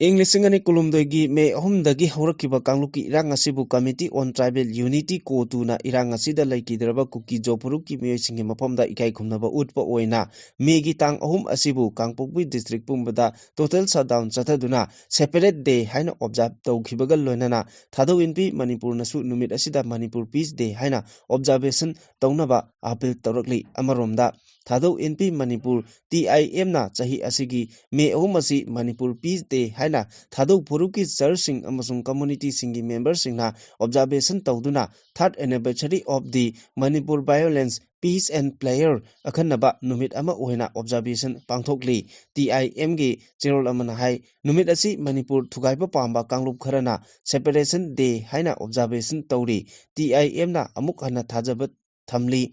ꯏꯪ ꯂꯤꯁꯤꯡ ꯑꯅꯤ ꯀꯨꯟꯍꯨꯝꯗꯣꯏꯒꯤ ꯃꯦ ꯑꯍꯨꯝꯗꯒꯤ ꯍꯧꯔꯛꯈꯤꯕ ꯀꯥꯡꯂꯨꯞꯀꯤ ꯏꯔꯥꯡ ꯑꯁꯤꯕꯨ Committee on Tribal Unity, ꯀꯣꯇꯨꯅ ꯏꯔꯥꯡ ꯑꯁꯤꯗ ꯂꯩꯈꯤꯗ꯭ꯔꯕ ꯀꯨꯀꯤ ꯖꯣ ꯐꯨꯔꯨꯞꯀꯤ ꯃꯤꯑꯣꯏꯁꯤꯡꯒꯤ ꯃꯐꯝꯗ ꯏꯀꯥꯏ ꯈꯨꯝꯅꯕ ꯎꯠꯄ ꯑꯣꯏꯅ ꯃꯦꯒꯤ ꯇꯥꯡ ꯑꯍꯨꯝ ꯑꯁꯤꯕꯨ ꯀꯥꯡꯄꯣꯛꯄꯤ district ꯄꯨꯝꯕꯗ total shutdown ꯆꯠꯊꯗꯨꯅ Separate Day ꯍꯥꯏꯅ observe ꯇꯧꯈꯤꯕꯒ ꯂꯣꯏꯅꯅ ꯊꯥꯗꯧ ꯏꯟꯕꯤ ꯃꯅꯤꯄꯨꯔꯅꯁꯨ ꯅꯨꯃꯤꯠ ꯑꯁꯤꯗ Manipur Peace Day ꯍꯥꯏꯅ observation ꯇꯧꯅꯕ appeal ꯇꯧꯔꯛꯂꯤ꯫ ꯑꯃꯔꯣꯝꯗ ꯊꯥꯗꯧ ꯏꯟꯄꯤ ꯃꯅꯤꯄꯨꯔ, ꯇꯤ ꯑꯥꯏ ꯑꯦꯝꯅ ꯆꯍꯤ ꯑꯁꯤꯒꯤ ꯃꯦ ꯑꯍꯨꯝ ꯑꯁꯤ ꯃꯅꯤꯄꯨꯔ ꯄꯤꯁ ꯗꯦ ꯍꯥꯏꯅ ꯊꯥꯗꯧ ꯐꯨꯔꯨꯞꯀꯤ ꯆꯔꯆꯁꯤꯡ ꯑꯃꯁꯨꯡ ꯀꯝꯃꯨꯅꯤꯇꯤꯁꯤꯡꯒꯤ ꯃꯦꯝꯕꯔꯁꯤꯡꯅ ꯑꯣꯕꯖꯥꯔꯕꯦꯁꯟ ꯇꯧꯗꯨꯅ Third Anniversary of the Manipur Violence, Peace and Prayer ꯑꯈꯟꯅꯕ ꯅꯨꯃꯤꯠ ꯑꯃ ꯑꯣꯏꯅ ꯑꯣꯕꯖꯥꯔꯕꯦꯁꯟ ꯄꯥꯡꯊꯣꯛꯂꯤ꯫ ꯇꯤ ꯑꯥꯏ ꯑꯦꯝꯒꯤ ꯆꯦꯔꯣꯜ ꯑꯃꯅ ꯍꯥꯏ, ꯅꯨꯃꯤꯠ ꯑꯁꯤ ꯃꯅꯤꯄꯨꯔ ꯊꯨꯒꯥꯏꯕ ꯄꯥꯝꯕ ꯀꯥꯡꯂꯨꯞ ꯈꯔꯅ Separation Day ꯍꯥꯏꯅ ꯑꯣꯕꯖꯥꯔꯕꯦꯁꯟ ꯇꯧꯔꯤ꯫ ꯇꯤ ꯑꯥꯏ ꯑꯦꯝꯅ ꯑꯃꯨꯛ ꯍꯟꯅ ꯊꯥꯖꯕ ꯊꯝꯂꯤ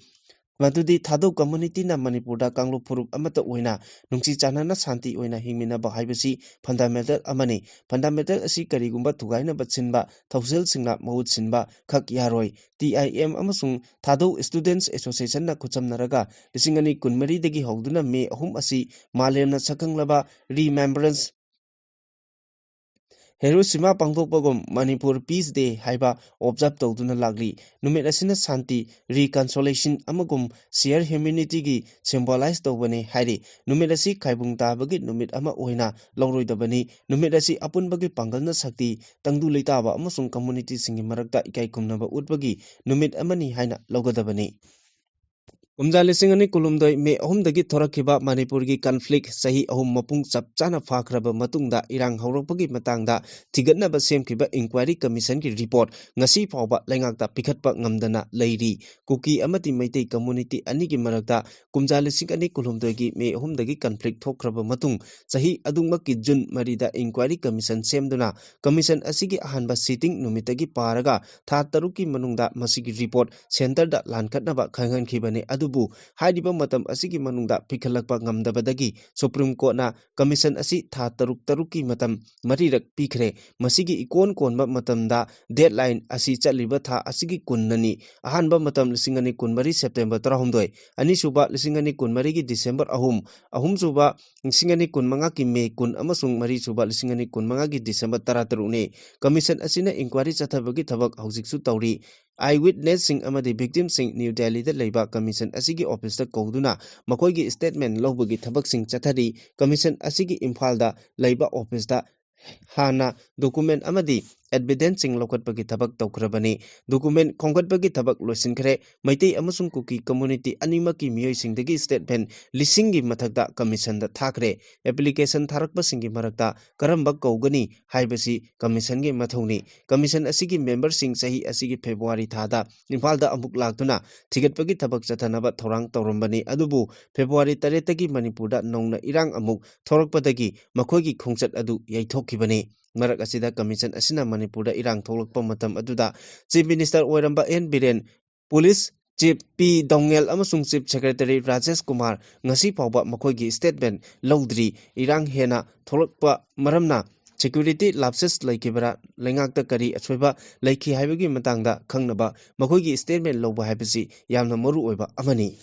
ꯃꯗꯨꯗꯤ ꯊꯥꯗꯧ ꯀꯝꯃꯨꯅꯤꯇꯤꯅ ꯃꯅꯤꯄꯨꯔꯗ ꯀꯥꯡꯂꯨꯞ ꯐꯨꯔꯨꯞ ꯑꯃꯠꯇ ꯑꯣꯏꯅ ꯅꯨꯡꯁꯤ ꯆꯥꯟꯅꯅ ꯁꯥꯟꯇꯤ ꯑꯣꯏꯅ ꯍꯤꯡꯃꯤꯟꯅꯕ ꯍꯥꯏꯕꯁꯤ ꯐꯟꯗꯥꯃꯦꯟꯇꯜ ꯑꯃꯅꯤ꯫ ꯐꯟꯗꯥꯃꯦꯟꯇꯜ ꯑꯁꯤ ꯀꯔꯤꯒꯨꯝꯕ ꯊꯨꯒꯥꯏꯅꯕ ꯁꯤꯟꯕ ꯊꯧꯁꯤꯜꯁꯤꯡꯅ ꯃꯍꯨꯠ ꯁꯤꯟꯕ ꯈꯛ ꯌꯥꯔꯣꯏ꯫ ꯇꯤ ꯑꯥꯏ ꯑꯦꯝ ꯑꯃꯁꯨꯡ ꯊꯥꯗꯧ ꯁ꯭ꯇꯨꯗꯦꯟꯠꯁ ꯑꯦꯁꯣꯁꯤꯌꯦꯁꯟꯅ ꯈꯨꯠꯁꯝꯅꯔꯒ ꯂꯤꯁꯤꯡ ꯑꯅꯤ ꯀꯨꯟꯃꯔꯤꯗꯒꯤ ꯍꯧꯗꯨꯅ ꯃꯦ ꯑꯍꯨꯝ ꯑꯁꯤ ꯃꯥꯂꯦꯝꯅ ꯁꯛꯈꯪꯂꯕ ꯔꯤꯃꯦꯝꯕꯔꯦꯟꯁ ꯍꯤꯔꯣꯁꯤꯃꯥ ꯄꯥꯡꯊꯣꯛꯄꯒꯨꯝ ꯃꯅꯤꯄꯨꯔ ꯄꯤꯁ ꯗꯦ ꯍꯥꯏꯕ ꯑꯣꯕꯖꯥꯔꯕ ꯇꯧꯗꯨꯅ ꯂꯥꯛꯂꯤ꯫ ꯅꯨꯃꯤꯠ ꯑꯁꯤꯅ ꯁꯥꯟꯇꯤ, ꯔꯤꯀꯟꯁꯣꯂꯦꯁꯟ ꯑꯃꯒꯨꯝ ꯁꯤꯌꯔ ꯍ꯭ꯌꯨꯃꯦꯅꯤꯇꯤꯒꯤ ꯁꯤꯝꯕꯣꯂꯥꯏꯖ ꯇꯧꯕꯅꯤ ꯍꯥꯏꯔꯤ꯫ ꯅꯨꯃꯤꯠ ꯑꯁꯤ ꯈꯥꯏꯕꯨꯡ ꯇꯥꯕꯒꯤ ꯅꯨꯃꯤꯠ ꯑꯃ ꯑꯣꯏꯅ ꯂꯧꯔꯣꯏꯗꯕꯅꯤ꯫ ꯅꯨꯃꯤꯠ ꯑꯁꯤ ꯑꯄꯨꯟꯕꯒꯤ ꯄꯥꯡꯒꯜꯅ ꯁꯛꯇꯤ, ꯇꯪꯗꯨ ꯂꯩꯇꯥꯕ ꯑꯃꯁꯨꯡ ꯀꯝꯃꯨꯅꯤꯇꯤꯁꯤꯡꯒꯤ ꯃꯔꯛꯇ ꯏꯀꯥꯏ ꯈꯨꯝꯅꯕ ꯎꯠꯄꯒꯤ ꯅꯨꯃꯤꯠ ꯑꯃꯅꯤ ꯍꯥꯏꯅ ꯂꯧꯒꯗꯕꯅꯤ꯫ ꯀꯨꯝꯖꯥ ꯂꯤꯁꯤꯡ ꯑꯅꯤ ꯀꯨꯟꯍꯨꯝꯗꯣꯏ ꯃꯦ ꯑꯍꯨꯝꯗꯒꯤ ꯊꯣꯔꯛꯈꯤꯕ ꯃꯅꯤꯄꯨꯔꯒꯤ ꯀꯟꯐ꯭ꯂꯤꯛ ꯆꯍꯤ ꯑꯍꯨꯝ ꯃꯄꯨꯡ ꯆꯞ ꯆꯥꯅ ꯐꯥꯈ꯭ꯔꯕ ꯃꯇꯨꯡꯗ ꯏꯔꯥꯡ ꯍꯧꯔꯛꯄꯒꯤ ꯃꯇꯥꯡꯗ ꯊꯤꯒꯠꯅꯕ ꯁꯦꯝꯈꯤꯕ ꯏꯟꯀ꯭ꯋꯥꯏꯔꯤ ꯀꯃꯤꯁꯟꯒꯤ ꯔꯤꯄꯣꯔꯠ ꯉꯁꯤ ꯐꯥꯎꯕ ꯂꯩꯉꯥꯛꯇ ꯄꯤꯈꯠꯄ ꯉꯝꯗꯅ ꯂꯩꯔꯤ꯫ ꯀꯨꯀꯤ ꯑꯃꯗꯤ ꯃꯩꯇꯩ ꯀꯝꯃꯨꯅꯤꯇꯤ ꯑꯅꯤꯒꯤ ꯃꯔꯛꯇ ꯀꯨꯝꯖꯥ ꯂꯤꯁꯤꯡ ꯑꯅꯤ ꯀꯨꯟꯍꯨꯝꯗꯣꯏꯒꯤ ꯃꯦ ꯑꯍꯨꯝꯗꯒꯤ ꯀꯟꯐ꯭ꯂꯤꯛ ꯊꯣꯛꯈ꯭ꯔꯕ ꯃꯇꯨꯡ ꯆꯍꯤ ꯑꯗꯨꯃꯛꯀꯤ ꯖꯨꯟ ꯃꯔꯤꯗ ꯏꯟꯀ꯭ꯋꯥꯏꯔꯤ ꯀꯃꯤꯁꯟ ꯁꯦꯝꯗꯨꯅ ꯀꯃꯤꯁꯟ ꯑꯁꯤꯒꯤ ꯑꯍꯥꯟꯕ ꯁꯤꯇꯤꯡ ꯅꯨꯃꯤꯠꯇꯒꯤ ꯄꯥꯔꯒ ꯊꯥ ꯇꯔꯨꯛꯀꯤ ꯃꯅꯨꯡꯗ ꯃꯁꯤꯒꯤ ꯔꯤꯄꯣꯔꯠ ꯁꯦꯟꯇꯔꯗ ꯂꯥꯟꯈꯠꯅꯕ ꯈꯪꯍꯟꯈꯤꯕꯅꯤ꯫ ꯑꯗꯨꯕꯨ ꯍꯥꯏꯔꯤꯕ ꯃꯇꯝ ꯑꯁꯤꯒꯤ ꯃꯅꯨꯡꯗ ꯄꯤꯈꯠꯂꯛꯄ ꯉꯝꯗꯕꯗꯒꯤ ꯁꯨꯄ꯭ꯔꯤꯝ ꯀꯣꯔꯠꯅ ꯀꯃꯤꯁꯟ ꯑꯁꯤ ꯊꯥ ꯇꯔꯨꯛ ꯇꯔꯨꯛꯀꯤ ꯃꯇꯝ ꯃꯔꯤꯔꯛ ꯄꯤꯈ꯭ꯔꯦ꯫ ꯃꯁꯤꯒꯤ ꯏꯀꯣꯟ ꯀꯣꯟꯕ ꯃꯇꯝꯗ ꯗꯦꯗꯂꯥꯏꯟ ꯑꯁꯤ ꯆꯠꯂꯤꯕ ꯊꯥ ꯑꯁꯤꯒꯤ ꯀꯨꯟꯅꯅꯤ꯫ ꯑꯍꯥꯟꯕ ꯃꯇꯝ ꯂꯤꯁꯤꯡ ꯑꯅꯤ ꯀꯨꯟꯃꯔꯤ ꯁꯦꯞꯇꯦꯝꯕꯔ ꯇꯔꯥꯍꯨꯝꯗꯣꯏ, ꯑꯅꯤꯁꯨꯕ ꯂꯤꯁꯤꯡ ꯑꯅꯤ ꯀꯨꯟꯃꯔꯤꯒꯤ ꯗꯤꯁꯦꯝꯕꯔ ꯑꯍꯨꯝ, ꯑꯍꯨꯝꯁꯨꯕ ꯂꯤꯁꯤꯡ ꯑꯅꯤ ꯀꯨꯟꯃꯉꯥꯒꯤ ꯃꯦ ꯀꯨꯟ ꯑꯃꯁꯨꯡ ꯃꯔꯤꯁꯨꯕ ꯂꯤꯁꯤꯡ ꯑꯅꯤ ꯀꯨꯟꯃꯉꯥꯒꯤ ꯗꯤꯁꯦꯝꯕꯔ ꯇꯔꯥꯇꯔꯨꯛꯅꯤ꯫ ꯀꯃꯤꯁꯟ ꯑꯁꯤꯅ ꯏꯟꯀ꯭ꯋꯥꯏꯔꯤ ꯆꯠꯊꯕꯒꯤ ꯊꯕꯛ ꯍꯧꯖꯤꯛꯁꯨ ꯇꯧꯔꯤ꯫ ꯑꯥꯏ ꯋꯤꯠꯅꯦꯁꯁꯤꯡ ꯑꯃꯗꯤ ꯚꯤꯛꯇꯤꯝꯁꯤꯡ ꯅ꯭ꯌꯨ ꯗꯦꯜꯂꯤꯗ ꯂꯩꯕ ꯀꯃꯤꯁꯟ ꯑꯁꯤꯒꯤ ꯑꯣꯐꯤꯁꯇ ꯀꯧꯗꯨꯅ ꯃꯈꯣꯏꯒꯤ ꯁ꯭ꯇꯦꯠꯃꯦꯟ ꯂꯧꯕꯒꯤ ꯊꯕꯛꯁꯤꯡ ꯆꯠꯊꯔꯤ꯫ ꯀꯃꯤꯁꯟ ꯑꯁꯤꯒꯤ ꯏꯝꯐꯥꯜꯗ ꯂꯩꯕ ꯑꯣꯐꯤꯁꯇ ꯍꯥꯟꯅ ꯗꯣꯀꯨꯃꯦꯟ ꯑꯃꯗꯤ evidence ꯁꯤꯡ ꯂꯧꯈꯠꯄꯒꯤ ꯊꯕꯛ ꯇꯧꯈ꯭ꯔꯕꯅꯤ꯫ Document ꯈꯣꯝꯒꯠꯄꯒꯤ ꯊꯕꯛ ꯂꯣꯏꯁꯤꯟꯈ꯭ꯔꯦ꯫ ꯃꯩꯇꯩ ꯑꯃꯁꯨꯡ ꯀꯨꯀꯤ community ꯑꯅꯤꯃꯛꯀꯤ ꯃꯤꯑꯣꯏꯁꯤꯡꯗꯒꯤ statement ꯂꯤꯁꯤꯡꯒꯤ ꯃꯊꯛꯇ commission ꯗ ꯊꯥꯈ꯭ꯔꯦ꯫ Application ꯊꯥꯔꯛꯄꯁꯤꯡꯒꯤ ꯃꯔꯛꯇ ꯀꯔꯝꯕ ꯀꯧꯒꯅꯤ ꯍꯥꯏꯕꯁꯤ commission ꯒꯤ ꯃꯊꯧꯅꯤ꯫ Commission ꯑꯁꯤꯒꯤ member ꯁꯤꯡ ꯆꯍꯤ ꯑꯁꯤꯒꯤ February ꯊꯥꯗ ꯏꯝꯐꯥꯜꯗ ꯑꯃꯨꯛ ꯂꯥꯛꯇꯨꯅ ꯊꯤꯒꯠꯄꯒꯤ ꯊꯕꯛ ꯆꯠꯊꯅꯕ ꯊꯧꯔꯥꯡ ꯇꯧꯔꯝꯕꯅꯤ꯫ ꯑꯗꯨꯕꯨ February ꯇꯔꯦꯠꯇꯒꯤ ꯃꯅꯤꯄꯨꯔꯗ ꯅꯧꯅ ꯏꯔꯥꯡ ꯑꯃꯨꯛ ꯊꯣꯔꯛꯄꯗꯒꯤ ꯃꯈꯣꯏꯒꯤ ꯈꯣꯡꯆꯠ ꯑꯗꯨ ꯌꯩꯊꯣꯛꯈꯤꯕꯅꯤ꯫ ꯃꯔꯛ ꯑꯁꯤꯗ commission ꯑꯁꯤꯅ ꯃꯅꯤꯄꯨꯔꯗ ꯏꯔꯥꯡ ꯊꯣꯛꯂꯛꯄ ꯃꯇꯝ ꯑꯗꯨꯗ Chief Minister ꯑꯣꯏꯔꯝꯕ ꯑꯦꯟ ꯕꯤꯔꯦꯟ, Police Chief ꯄꯤ ꯗꯧꯉꯦꯜ ꯑꯃꯁꯨꯡ Chief Secretary ꯔꯥꯖꯦꯁ ꯀꯨꯃꯥꯔ ꯉꯁꯤ ꯐꯥꯎꯕ ꯃꯈꯣꯏꯒꯤ statement ꯂꯧꯗ꯭ꯔꯤ꯫ ꯏꯔꯥꯡ ꯍꯦꯟꯅ ꯊꯣꯛꯂꯛꯄ ꯃꯔꯝꯅ security lapses ꯂꯩꯈꯤꯕꯔꯥ, ꯂꯩꯉꯥꯛꯇ ꯀꯔꯤ ꯑꯁꯣꯏꯕ ꯂꯩꯈꯤ ꯍꯥꯏꯕꯒꯤ ꯃꯇꯥꯡꯗ ꯈꯪꯅꯕ ꯃꯈꯣꯏꯒꯤ statement ꯂꯧꯕ ꯍꯥꯏꯕꯁꯤ ꯌꯥꯝꯅ ꯃꯔꯨ ꯑꯣꯏꯕ ꯑꯃꯅꯤ꯫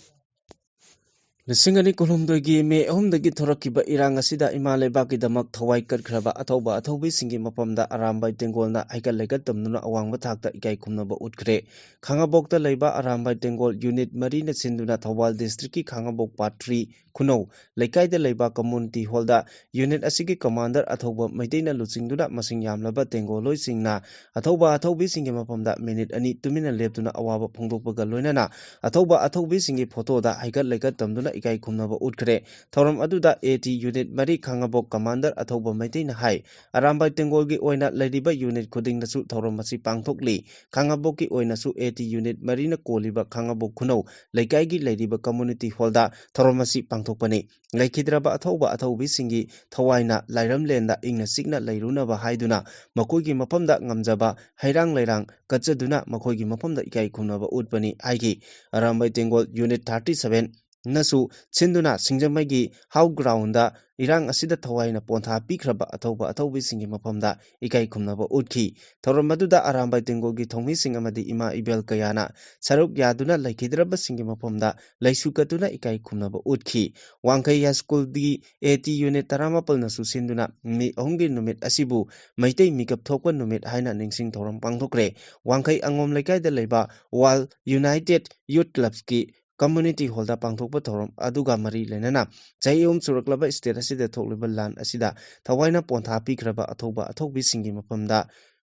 ꯂꯤꯁꯤꯡ ꯑꯅꯤ ꯀꯨꯟꯍꯨꯝꯗꯣꯏꯒꯤ ꯃꯦ ꯑꯍꯨꯝꯗꯒꯤ ꯊꯣꯔꯛꯈꯤꯕ ꯏꯔꯥꯡ ꯑꯁꯤꯗ ꯏꯃꯥ ꯂꯩꯕꯥꯛꯀꯤꯗꯃꯛ ꯊꯋꯥꯏ ꯀꯠꯈ꯭ꯔꯕ ꯑꯊꯧꯕ ꯑꯊꯧꯕꯤꯁꯤꯡꯒꯤ ꯃꯐꯝꯗ ꯑꯔꯥꯝꯕꯥꯏ ꯇꯦꯡꯒꯣꯜꯅ ꯍꯩꯀꯠ ꯂꯩꯀꯠ ꯇꯝꯗꯨꯅ ꯑꯋꯥꯡꯕ ꯊꯥꯛꯇ ꯏꯀꯥꯏ ꯈꯨꯝꯅꯕ ꯎꯠꯈ꯭ꯔꯦ꯫ ꯈꯥꯉꯕꯣꯛꯇ ꯂꯩꯕ ꯑꯔꯥꯝꯕꯥꯏ ꯇꯦꯡꯒꯣꯜ unit ꯃꯔꯤꯅ ꯁꯤꯟꯗꯨꯅ ꯊꯧꯕꯥꯜ district ꯀꯤ ꯈꯥꯉꯕꯣꯛ part three ꯈꯨꯅꯧ ꯂꯩꯀꯥꯏꯗ ꯂꯩꯕ community hall ꯗ unit ꯑꯁꯤꯒꯤ commander ꯑꯊꯧꯕ ꯃꯩꯇꯩꯅ ꯂꯨꯆꯤꯡꯗꯨꯅ ꯃꯁꯤꯡ ꯌꯥꯝꯂꯕ ꯇꯦꯡꯒꯣꯜꯂꯣꯏꯁꯤꯡꯅ ꯑꯊꯧꯕ ꯑꯊꯧꯕꯤꯁꯤꯡꯒꯤ ꯃꯐꯝꯗ minute ꯑꯅꯤ ꯇꯨꯃꯤꯟꯅ ꯂꯦꯞꯇꯨꯅ ꯑꯋꯥꯕ ꯐꯣꯡꯗꯣꯛꯄꯒ ꯂꯣꯏꯅꯅ ꯑꯊꯧꯕ ꯑꯊꯧꯕꯤꯁꯤꯡꯒꯤ photo ꯗ ꯍꯩꯀꯠ ꯂꯩꯀꯠ ꯇꯝꯗꯨꯅ ꯏꯀꯥꯏ ꯈꯨꯝꯅꯕ ꯎꯠꯈ꯭ꯔꯦ꯫ ꯊꯧꯔꯝ ꯑꯗꯨꯗ AT unit ꯃꯔꯤ ꯈꯥꯉꯕꯣꯛ commander ꯑꯊꯧꯕ ꯃꯩꯇꯩꯅ ꯍꯥꯏ, ꯑꯔꯥꯝꯕꯥꯏ ꯇꯦꯡꯒꯣꯜꯒꯤ ꯑꯣꯏꯅ ꯂꯩꯔꯤꯕ unit ꯈꯨꯗꯤꯡꯅꯁꯨ ꯊꯧꯔꯝ ꯑꯁꯤ ꯄꯥꯡꯊꯣꯛꯂꯤ꯫ ꯈꯥꯉꯕꯣꯛꯀꯤ ꯑꯣꯏꯅꯁꯨ AT unit ꯃꯔꯤꯅ ꯀꯣꯜꯂꯤꯕ ꯈꯥꯉꯕꯣꯛ ꯈꯨꯅꯧ ꯂꯩꯀꯥꯏꯒꯤ ꯂꯩꯔꯤꯕ community hall ꯗ ꯊꯧꯔꯝ ꯑꯁꯤ ꯄꯥꯡꯊꯣꯛꯄꯅꯤ꯫ ꯂꯩꯈꯤꯗ꯭ꯔꯕ ꯑꯊꯧꯕ ꯑꯊꯧꯕꯤꯁꯤꯡꯒꯤ ꯊꯋꯥꯏꯅ ꯂꯥꯏꯔꯝꯂꯦꯟꯗ ꯏꯪꯅ ꯆꯤꯛꯅ ꯂꯩꯔꯨꯅꯕ ꯍꯥꯏꯗꯨꯅ ꯃꯈꯣꯏꯒꯤ ꯃꯐꯝꯗ ꯉꯝꯖꯕ ꯍꯩꯔꯥꯡ ꯂꯩꯔꯥꯡ ꯀꯠꯆꯗꯨꯅ ꯃꯈꯣꯏꯒꯤ ꯃꯐꯝꯗ ꯏꯀꯥꯏ ꯈꯨꯝꯅꯕ ꯎꯠꯄꯅꯤ ꯍꯥꯏꯈꯤ꯫ ꯑꯔꯥꯝꯕꯥꯏ ꯇꯦꯡꯒꯣꯜ unit thirty seven ꯅꯁꯨ ꯁꯤꯟꯗꯨꯅ ꯁꯤꯡꯖꯃꯩꯒꯤ house ground ꯗ ꯏꯔꯥꯡ ꯑꯁꯤꯗ ꯊꯋꯥꯏꯅ ꯄꯣꯟꯊꯥ ꯄꯤꯈ꯭ꯔꯕ ꯑꯊꯧꯕ ꯑꯊꯧꯕꯤꯁꯤꯡꯒꯤ ꯃꯐꯝꯗ ꯏꯀꯥꯏ ꯈꯨꯝꯅꯕ ꯎꯠꯈꯤ꯫ ꯊꯧꯔꯝ ꯑꯗꯨꯗ ꯑꯔꯥꯝꯕꯥꯏ ꯇꯦꯡꯒꯣꯜꯒꯤ ꯊꯧꯃꯤꯁꯤꯡ ꯑꯃꯗꯤ ꯏꯃꯥ ꯏꯕꯦꯜ ꯀꯌꯥꯅ ꯁꯔꯨꯛ ꯌꯥꯗꯨꯅ ꯂꯩꯈꯤꯗ꯭ꯔꯕꯁꯤꯡꯒꯤ ꯃꯐꯝꯗ ꯂꯩꯁꯨ ꯀꯠꯇꯨꯅ ꯏꯀꯥꯏ ꯈꯨꯝꯅꯕ ꯎꯠꯈꯤ꯫ ꯋꯥꯡꯈꯩ High School ꯒꯤ AT unit ꯇꯔꯥꯃꯥꯄꯜꯅꯁꯨ ꯁꯤꯟꯗꯨꯅ ꯃꯦ ꯑꯍꯨꯝꯒꯤ ꯅꯨꯃꯤꯠ ꯑꯁꯤꯕꯨ ꯃꯩꯇꯩ ꯃꯤꯀꯞ ꯊꯣꯛꯄ ꯅꯨꯃꯤꯠ ꯍꯥꯏꯅ ꯅꯤꯡꯁꯤꯡ ꯊꯧꯔꯝ ꯄꯥꯡꯊꯣꯛꯈ꯭ꯔꯦ꯫ ꯋꯥꯡꯈꯩ ꯑꯉꯣꯝ ꯂꯩꯀꯥꯏꯗ ꯂꯩꯕ World United Youth Club ꯀꯤ community hall ꯗ ꯄꯥꯡꯊꯣꯛꯄ ꯊꯧꯔꯝ ꯑꯗꯨꯒ ꯃꯔꯤ ꯂꯩꯅꯅ ꯆꯍꯤ ꯑꯍꯨꯝ ꯁꯨꯔꯛꯂꯕ state ꯑꯁꯤꯗ ꯊꯣꯛꯂꯤꯕ ꯂꯥꯟ ꯑꯁꯤꯗ ꯊꯋꯥꯏꯅ ꯄꯣꯟꯊꯥ ꯄꯤꯈ꯭ꯔꯕ ꯑꯊꯧꯕ ꯑꯊꯧꯕꯤꯁꯤꯡꯒꯤ ꯃꯐꯝꯗ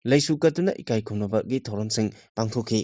ꯂꯩꯁꯨ ꯀꯠꯇꯨꯅ ꯏꯀꯥꯏ ꯈꯨꯝꯅꯕꯒꯤ ꯊꯧꯔꯝꯁꯤꯡ ꯄꯥꯡꯊꯣꯛꯈꯤ꯫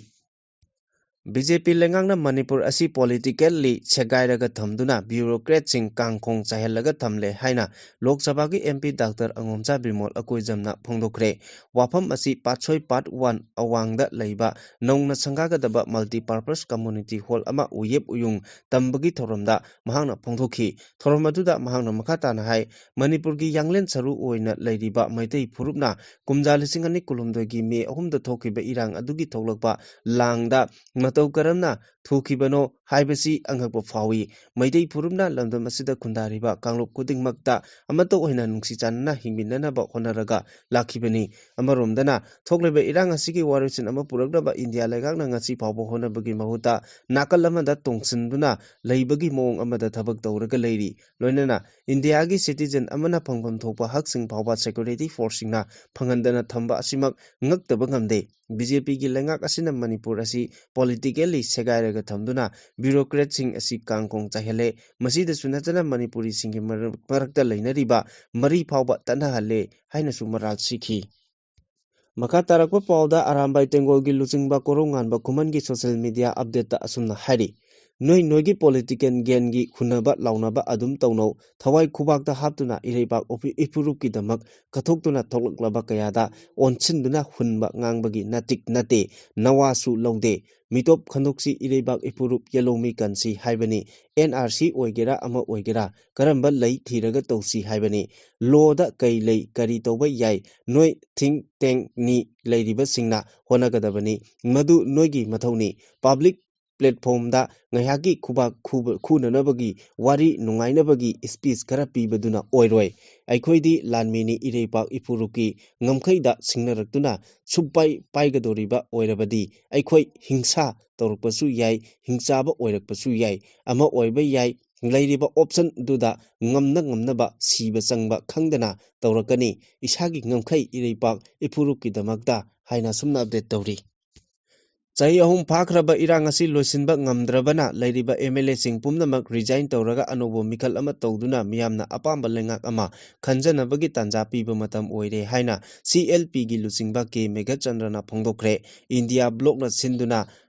ꯕꯤ ꯖꯦ ꯄꯤ ꯂꯩꯉꯥꯛꯅ ꯃꯅꯤꯄꯨꯔ ꯑꯁꯤ politically ꯁꯦꯒꯥꯏꯔꯒ ꯊꯝꯗꯨꯅ bureaucratꯁꯤꯡ ꯀꯥꯡꯈꯣꯡ ꯆꯥꯏꯍꯜꯂꯒ ꯊꯝꯂꯦ ꯍꯥꯏꯅ ꯂꯣꯛ ꯁꯚꯥꯒꯤ ꯑꯦꯝ ꯄꯤ ꯗꯥꯛꯇꯔ ꯑꯉꯣꯝꯆꯥ ꯕꯤꯃꯣꯜ ꯑꯀꯣꯏꯖꯝꯅ ꯐꯣꯡꯗꯣꯛꯈ꯭ꯔꯦ꯫ ꯋꯥꯐꯝ ꯑꯁꯤ ꯄꯥꯠꯁꯣꯏ part one ꯑꯋꯥꯡꯗ ꯂꯩꯕ ꯅꯧꯅ ꯁꯪꯒꯥꯒꯗꯕ multipurpose community hall ꯑꯃ ꯎꯌꯦꯞ ꯎꯌꯨꯡ ꯇꯝꯕꯒꯤ ꯊꯧꯔꯝꯗ ꯃꯍꯥꯛꯅ ꯐꯣꯡꯗꯣꯛꯈꯤ꯫ ꯊꯧꯔꯝ ꯑꯗꯨꯗ ꯃꯍꯥꯛꯅ ꯃꯈꯥ ꯇꯥꯅ ꯍꯥꯏ, ꯃꯅꯤꯄꯨꯔꯒꯤ ꯌꯥꯡꯂꯦꯟ ꯁꯔꯨ ꯑꯣꯏꯅ ꯂꯩꯔꯤꯕ ꯃꯩꯇꯩ ꯐꯨꯔꯨꯞꯅ ꯀꯨꯝꯖꯥ ꯂꯤꯁꯤꯡ ꯑꯅꯤ ꯀꯨꯟꯍꯨꯝꯗꯣꯏꯒꯤ ꯃꯦ ꯑꯍꯨꯝꯗ ꯊꯣꯛꯈꯤꯕ ꯏꯔꯥꯡ ꯑꯗꯨꯒꯤ ꯊꯣꯛꯂꯛꯄ ꯂꯥꯡꯗ ꯃꯇꯧ ꯀꯔꯝꯅ ꯊꯣꯛꯈꯤꯕꯅꯣ ꯍꯥꯏꯕꯁꯤ ꯑꯉꯛꯄ ꯐꯥꯎꯏ꯫ ꯃꯩꯇꯩ ꯐꯨꯔꯨꯞꯅ ꯂꯝꯗꯝ ꯑꯁꯤꯗ ꯈꯨꯟꯗꯥꯔꯤꯕ ꯀꯥꯡꯂꯨꯞ ꯈꯨꯗꯤꯡꯃꯛꯇ ꯑꯃꯠꯇ ꯑꯣꯏꯅ ꯅꯨꯡꯁꯤ ꯆꯥꯟꯅꯅ ꯍꯤꯡꯃꯤꯟꯅꯅꯕ ꯍꯣꯠꯅꯔꯒ ꯂꯥꯛꯈꯤꯕꯅꯤ꯫ ꯑꯃꯔꯣꯝꯗꯅ ꯊꯣꯛꯂꯤꯕ ꯏꯔꯥꯡ ꯑꯁꯤꯒꯤ ꯋꯥꯔꯣꯏꯁꯤꯟ ꯑꯃ ꯄꯨꯔꯛꯅꯕ ꯏꯟꯗꯤꯌꯥ ꯂꯩꯉꯥꯛꯅ ꯉꯁꯤ ꯐꯥꯎꯕ ꯍꯣꯠꯅꯕꯒꯤ ꯃꯍꯨꯠꯇ ꯅꯥꯀꯜ ꯑꯃꯗ ꯇꯣꯡꯁꯤꯟꯗꯨꯅ ꯂꯩꯕꯒꯤ ꯃꯑꯣꯡ ꯑꯃꯗ ꯊꯕꯛ ꯇꯧꯔꯒ ꯂꯩꯔꯤ꯫ ꯂꯣꯏꯅꯅ ꯏꯟꯗꯤꯌꯥꯒꯤ citizen ꯑꯃꯅ ꯐꯪꯐꯝ ꯊꯣꯛꯄ ꯍꯛꯁꯤꯡ ꯐꯥꯎꯕ security forceꯁꯤꯡꯅ ꯐꯪꯍꯟꯗꯅ ꯊꯝꯕ ꯑꯁꯤꯃꯛ ꯉꯛꯇꯕ ꯉꯝꯗꯦ꯫ ꯕꯤ ꯖꯦ ꯄꯤꯒꯤ ꯂꯩꯉꯥꯛ ꯑꯁꯤꯅ ꯃꯅꯤꯄꯨꯔ ꯑꯁꯤ politically ꯁꯦꯒꯥꯏꯔꯒ ꯊꯝꯗꯨꯅ bureaucratꯁꯤꯡ ꯑꯁꯤ ꯀꯥꯡꯈꯣꯡ ꯆꯥꯏꯍꯜꯂꯦ꯫ ꯃꯁꯤꯗꯁꯨ ꯅꯠꯇꯅ ꯃꯅꯤꯄꯨꯔꯤꯁꯤꯡꯒꯤ ꯃꯔꯛ-, ꯃꯔꯛꯇ ꯂꯩꯅꯔꯤꯕ ꯃꯔꯤ ꯐꯥꯎꯕ ꯇꯠꯅꯍꯜꯂꯦ ꯍꯥꯏꯅꯁꯨ ꯃꯔꯥꯜ ꯁꯤꯈꯤ꯫ ꯃꯈꯥ ꯇꯥꯔꯛꯄ ꯄꯥꯎꯗ ꯑꯔꯥꯝꯕꯥꯏ ꯇꯦꯡꯒꯣꯜꯒꯤ ꯂꯨꯆꯤꯡꯕ ꯀꯣꯔꯧꯉꯥꯟꯕ ꯈꯨꯃꯟꯒꯤ social media updateꯇ ꯑꯁꯨꯝꯅ ꯍꯥꯏꯔꯤ, "ꯅꯣꯏ ꯅꯣꯏꯒꯤ political gainꯒꯤ ꯍꯨꯟꯅꯕ ꯂꯥꯎꯅꯕ ꯑꯗꯨꯝ ꯇꯧꯅꯧ꯫ ꯊꯋꯥꯏ ꯈꯨꯕꯥꯛꯇ ꯍꯥꯞꯇꯨꯅ ꯏꯔꯩꯕꯥꯛ ꯏꯐꯨꯔꯨꯞꯀꯤꯗꯃꯛ ꯀꯠꯊꯣꯛꯇꯨꯅ ꯊꯣꯛꯂꯛꯂꯕ ꯀꯌꯥꯗ ꯑꯣꯟꯁꯤꯟꯗꯨꯅ ꯍꯨꯟꯕ ꯉꯥꯡꯕꯒꯤ ꯅꯥꯇꯤꯛ ꯅꯠꯇꯦ, ꯅꯋꯥꯁꯨ ꯂꯧꯗꯦ꯫ ꯃꯤꯇꯣꯞ ꯈꯟꯗꯣꯛꯁꯤ, ꯏꯔꯩꯕꯥꯛ ꯏꯐꯨꯔꯨꯞ ꯌꯦꯜꯍꯧꯃꯤ ꯀꯟꯁꯤ ꯍꯥꯏꯕꯅꯤ꯫ ꯑꯦꯟ ꯑꯥꯔ ꯁꯤ ꯑꯣꯏꯒꯦꯔꯥ ꯑꯃ ꯑꯣꯏꯒꯦꯔꯥ, ꯀꯔꯝꯕ ꯂꯩ ꯊꯤꯔꯒ ꯇꯧꯁꯤ ꯍꯥꯏꯕꯅꯤ꯫ Lawꯗ ꯀꯩ ꯂꯩ, ꯀꯔꯤ ꯇꯧꯕ ꯌꯥꯏ, ꯅꯣꯏ think tankꯅꯤ ꯂꯩꯔꯤꯕꯁꯤꯡꯅ ꯍꯣꯠꯅꯒꯗꯕꯅꯤ꯫ ꯃꯗꯨ ꯅꯣꯏꯒꯤ ꯃꯊꯧꯅꯤ꯫ Public platformꯗ ꯉꯥꯏꯍꯥꯛꯀꯤ ꯈꯨꯕꯥꯛ ꯈꯨꯕ-, ꯈꯨꯅꯅꯕꯒꯤ, ꯋꯥꯔꯤ ꯅꯨꯡꯉꯥꯏꯅꯕꯒꯤ speech ꯈꯔ ꯄꯤꯕꯗꯨꯅ ꯑꯣꯏꯔꯣꯏ꯫ ꯑꯩꯈꯣꯏꯗꯤ ꯂꯥꯟꯃꯤꯅꯤ, ꯏꯔꯩꯄꯥꯛ ꯏꯄꯨꯔꯨꯞꯀꯤ ꯉꯝꯈꯩꯗ ꯁꯤꯡꯅꯔꯛꯇꯨꯅ ꯁꯨꯞꯄꯥꯏ ꯄꯥꯏꯒꯗꯧꯔꯤꯕ ꯑꯣꯏꯔꯕꯗꯤ ꯑꯩꯈꯣꯏ ꯍꯤꯡꯁꯥ ꯇꯧꯔꯛꯄꯁꯨ ꯌꯥꯏ, ꯍꯤꯡꯆꯥꯕ ꯑꯣꯏꯔꯛꯄꯁꯨ ꯌꯥꯏ, ꯑꯃ ꯑꯣꯏꯕ ꯌꯥꯏ꯫ ꯂꯩꯔꯤꯕ optionꯗꯨꯗ ꯉꯝꯅ ꯉꯝꯅꯕ ꯁꯤꯕ ꯆꯪꯕ ꯈꯪꯗꯅ ꯇꯧꯔꯛꯀꯅꯤ꯫ ꯏꯁꯥꯒꯤ ꯉꯝꯈꯩ ꯏꯔꯩꯄꯥꯛ ꯏꯄꯨꯔꯨꯞꯀꯤꯗꯃꯛꯇ" ꯍꯥꯏꯅ ꯑꯁꯨꯝꯅ update ꯇꯧꯔꯤ꯫ ꯆꯍꯤ ꯑꯍꯨꯝ ꯐꯥꯈ꯭ꯔꯕ ꯏꯔꯥꯡ ꯑꯁꯤ ꯂꯣꯏꯁꯤꯟꯕ ꯉꯝꯗ꯭ꯔꯕꯅ ꯂꯩꯔꯤꯕ ꯑꯦꯝ ꯑꯦꯜ ꯑꯦꯁꯤꯡ ꯄꯨꯝꯅꯃꯛ ꯔꯤꯖꯥꯏꯟ ꯇꯧꯔꯒ ꯑꯅꯧꯕ ꯃꯤꯈꯜ ꯑꯃ ꯇꯧꯗꯨꯅ ꯃꯤꯌꯥꯝꯅ ꯑꯄꯥꯝꯕ ꯂꯩꯉꯥꯛ ꯑꯃ ꯈꯟꯖꯅꯕꯒꯤ ꯇꯥꯟꯖꯥ ꯄꯤꯕ ꯃꯇꯝ ꯑꯣꯏꯔꯦ ꯍꯥꯏꯅ ꯁꯤ ꯑꯦꯜ ꯄꯤꯒꯤ ꯂꯨꯆꯤꯡꯕ ꯀꯦ ꯃꯦꯘꯆꯟꯗ꯭ꯔꯅ ꯐꯣꯡꯗꯣꯛꯈ꯭ꯔꯦ꯫ ꯏꯟꯗꯤꯌꯥ ꯕ꯭ꯂꯣꯛꯅ ꯁꯤꯟꯗꯨꯅ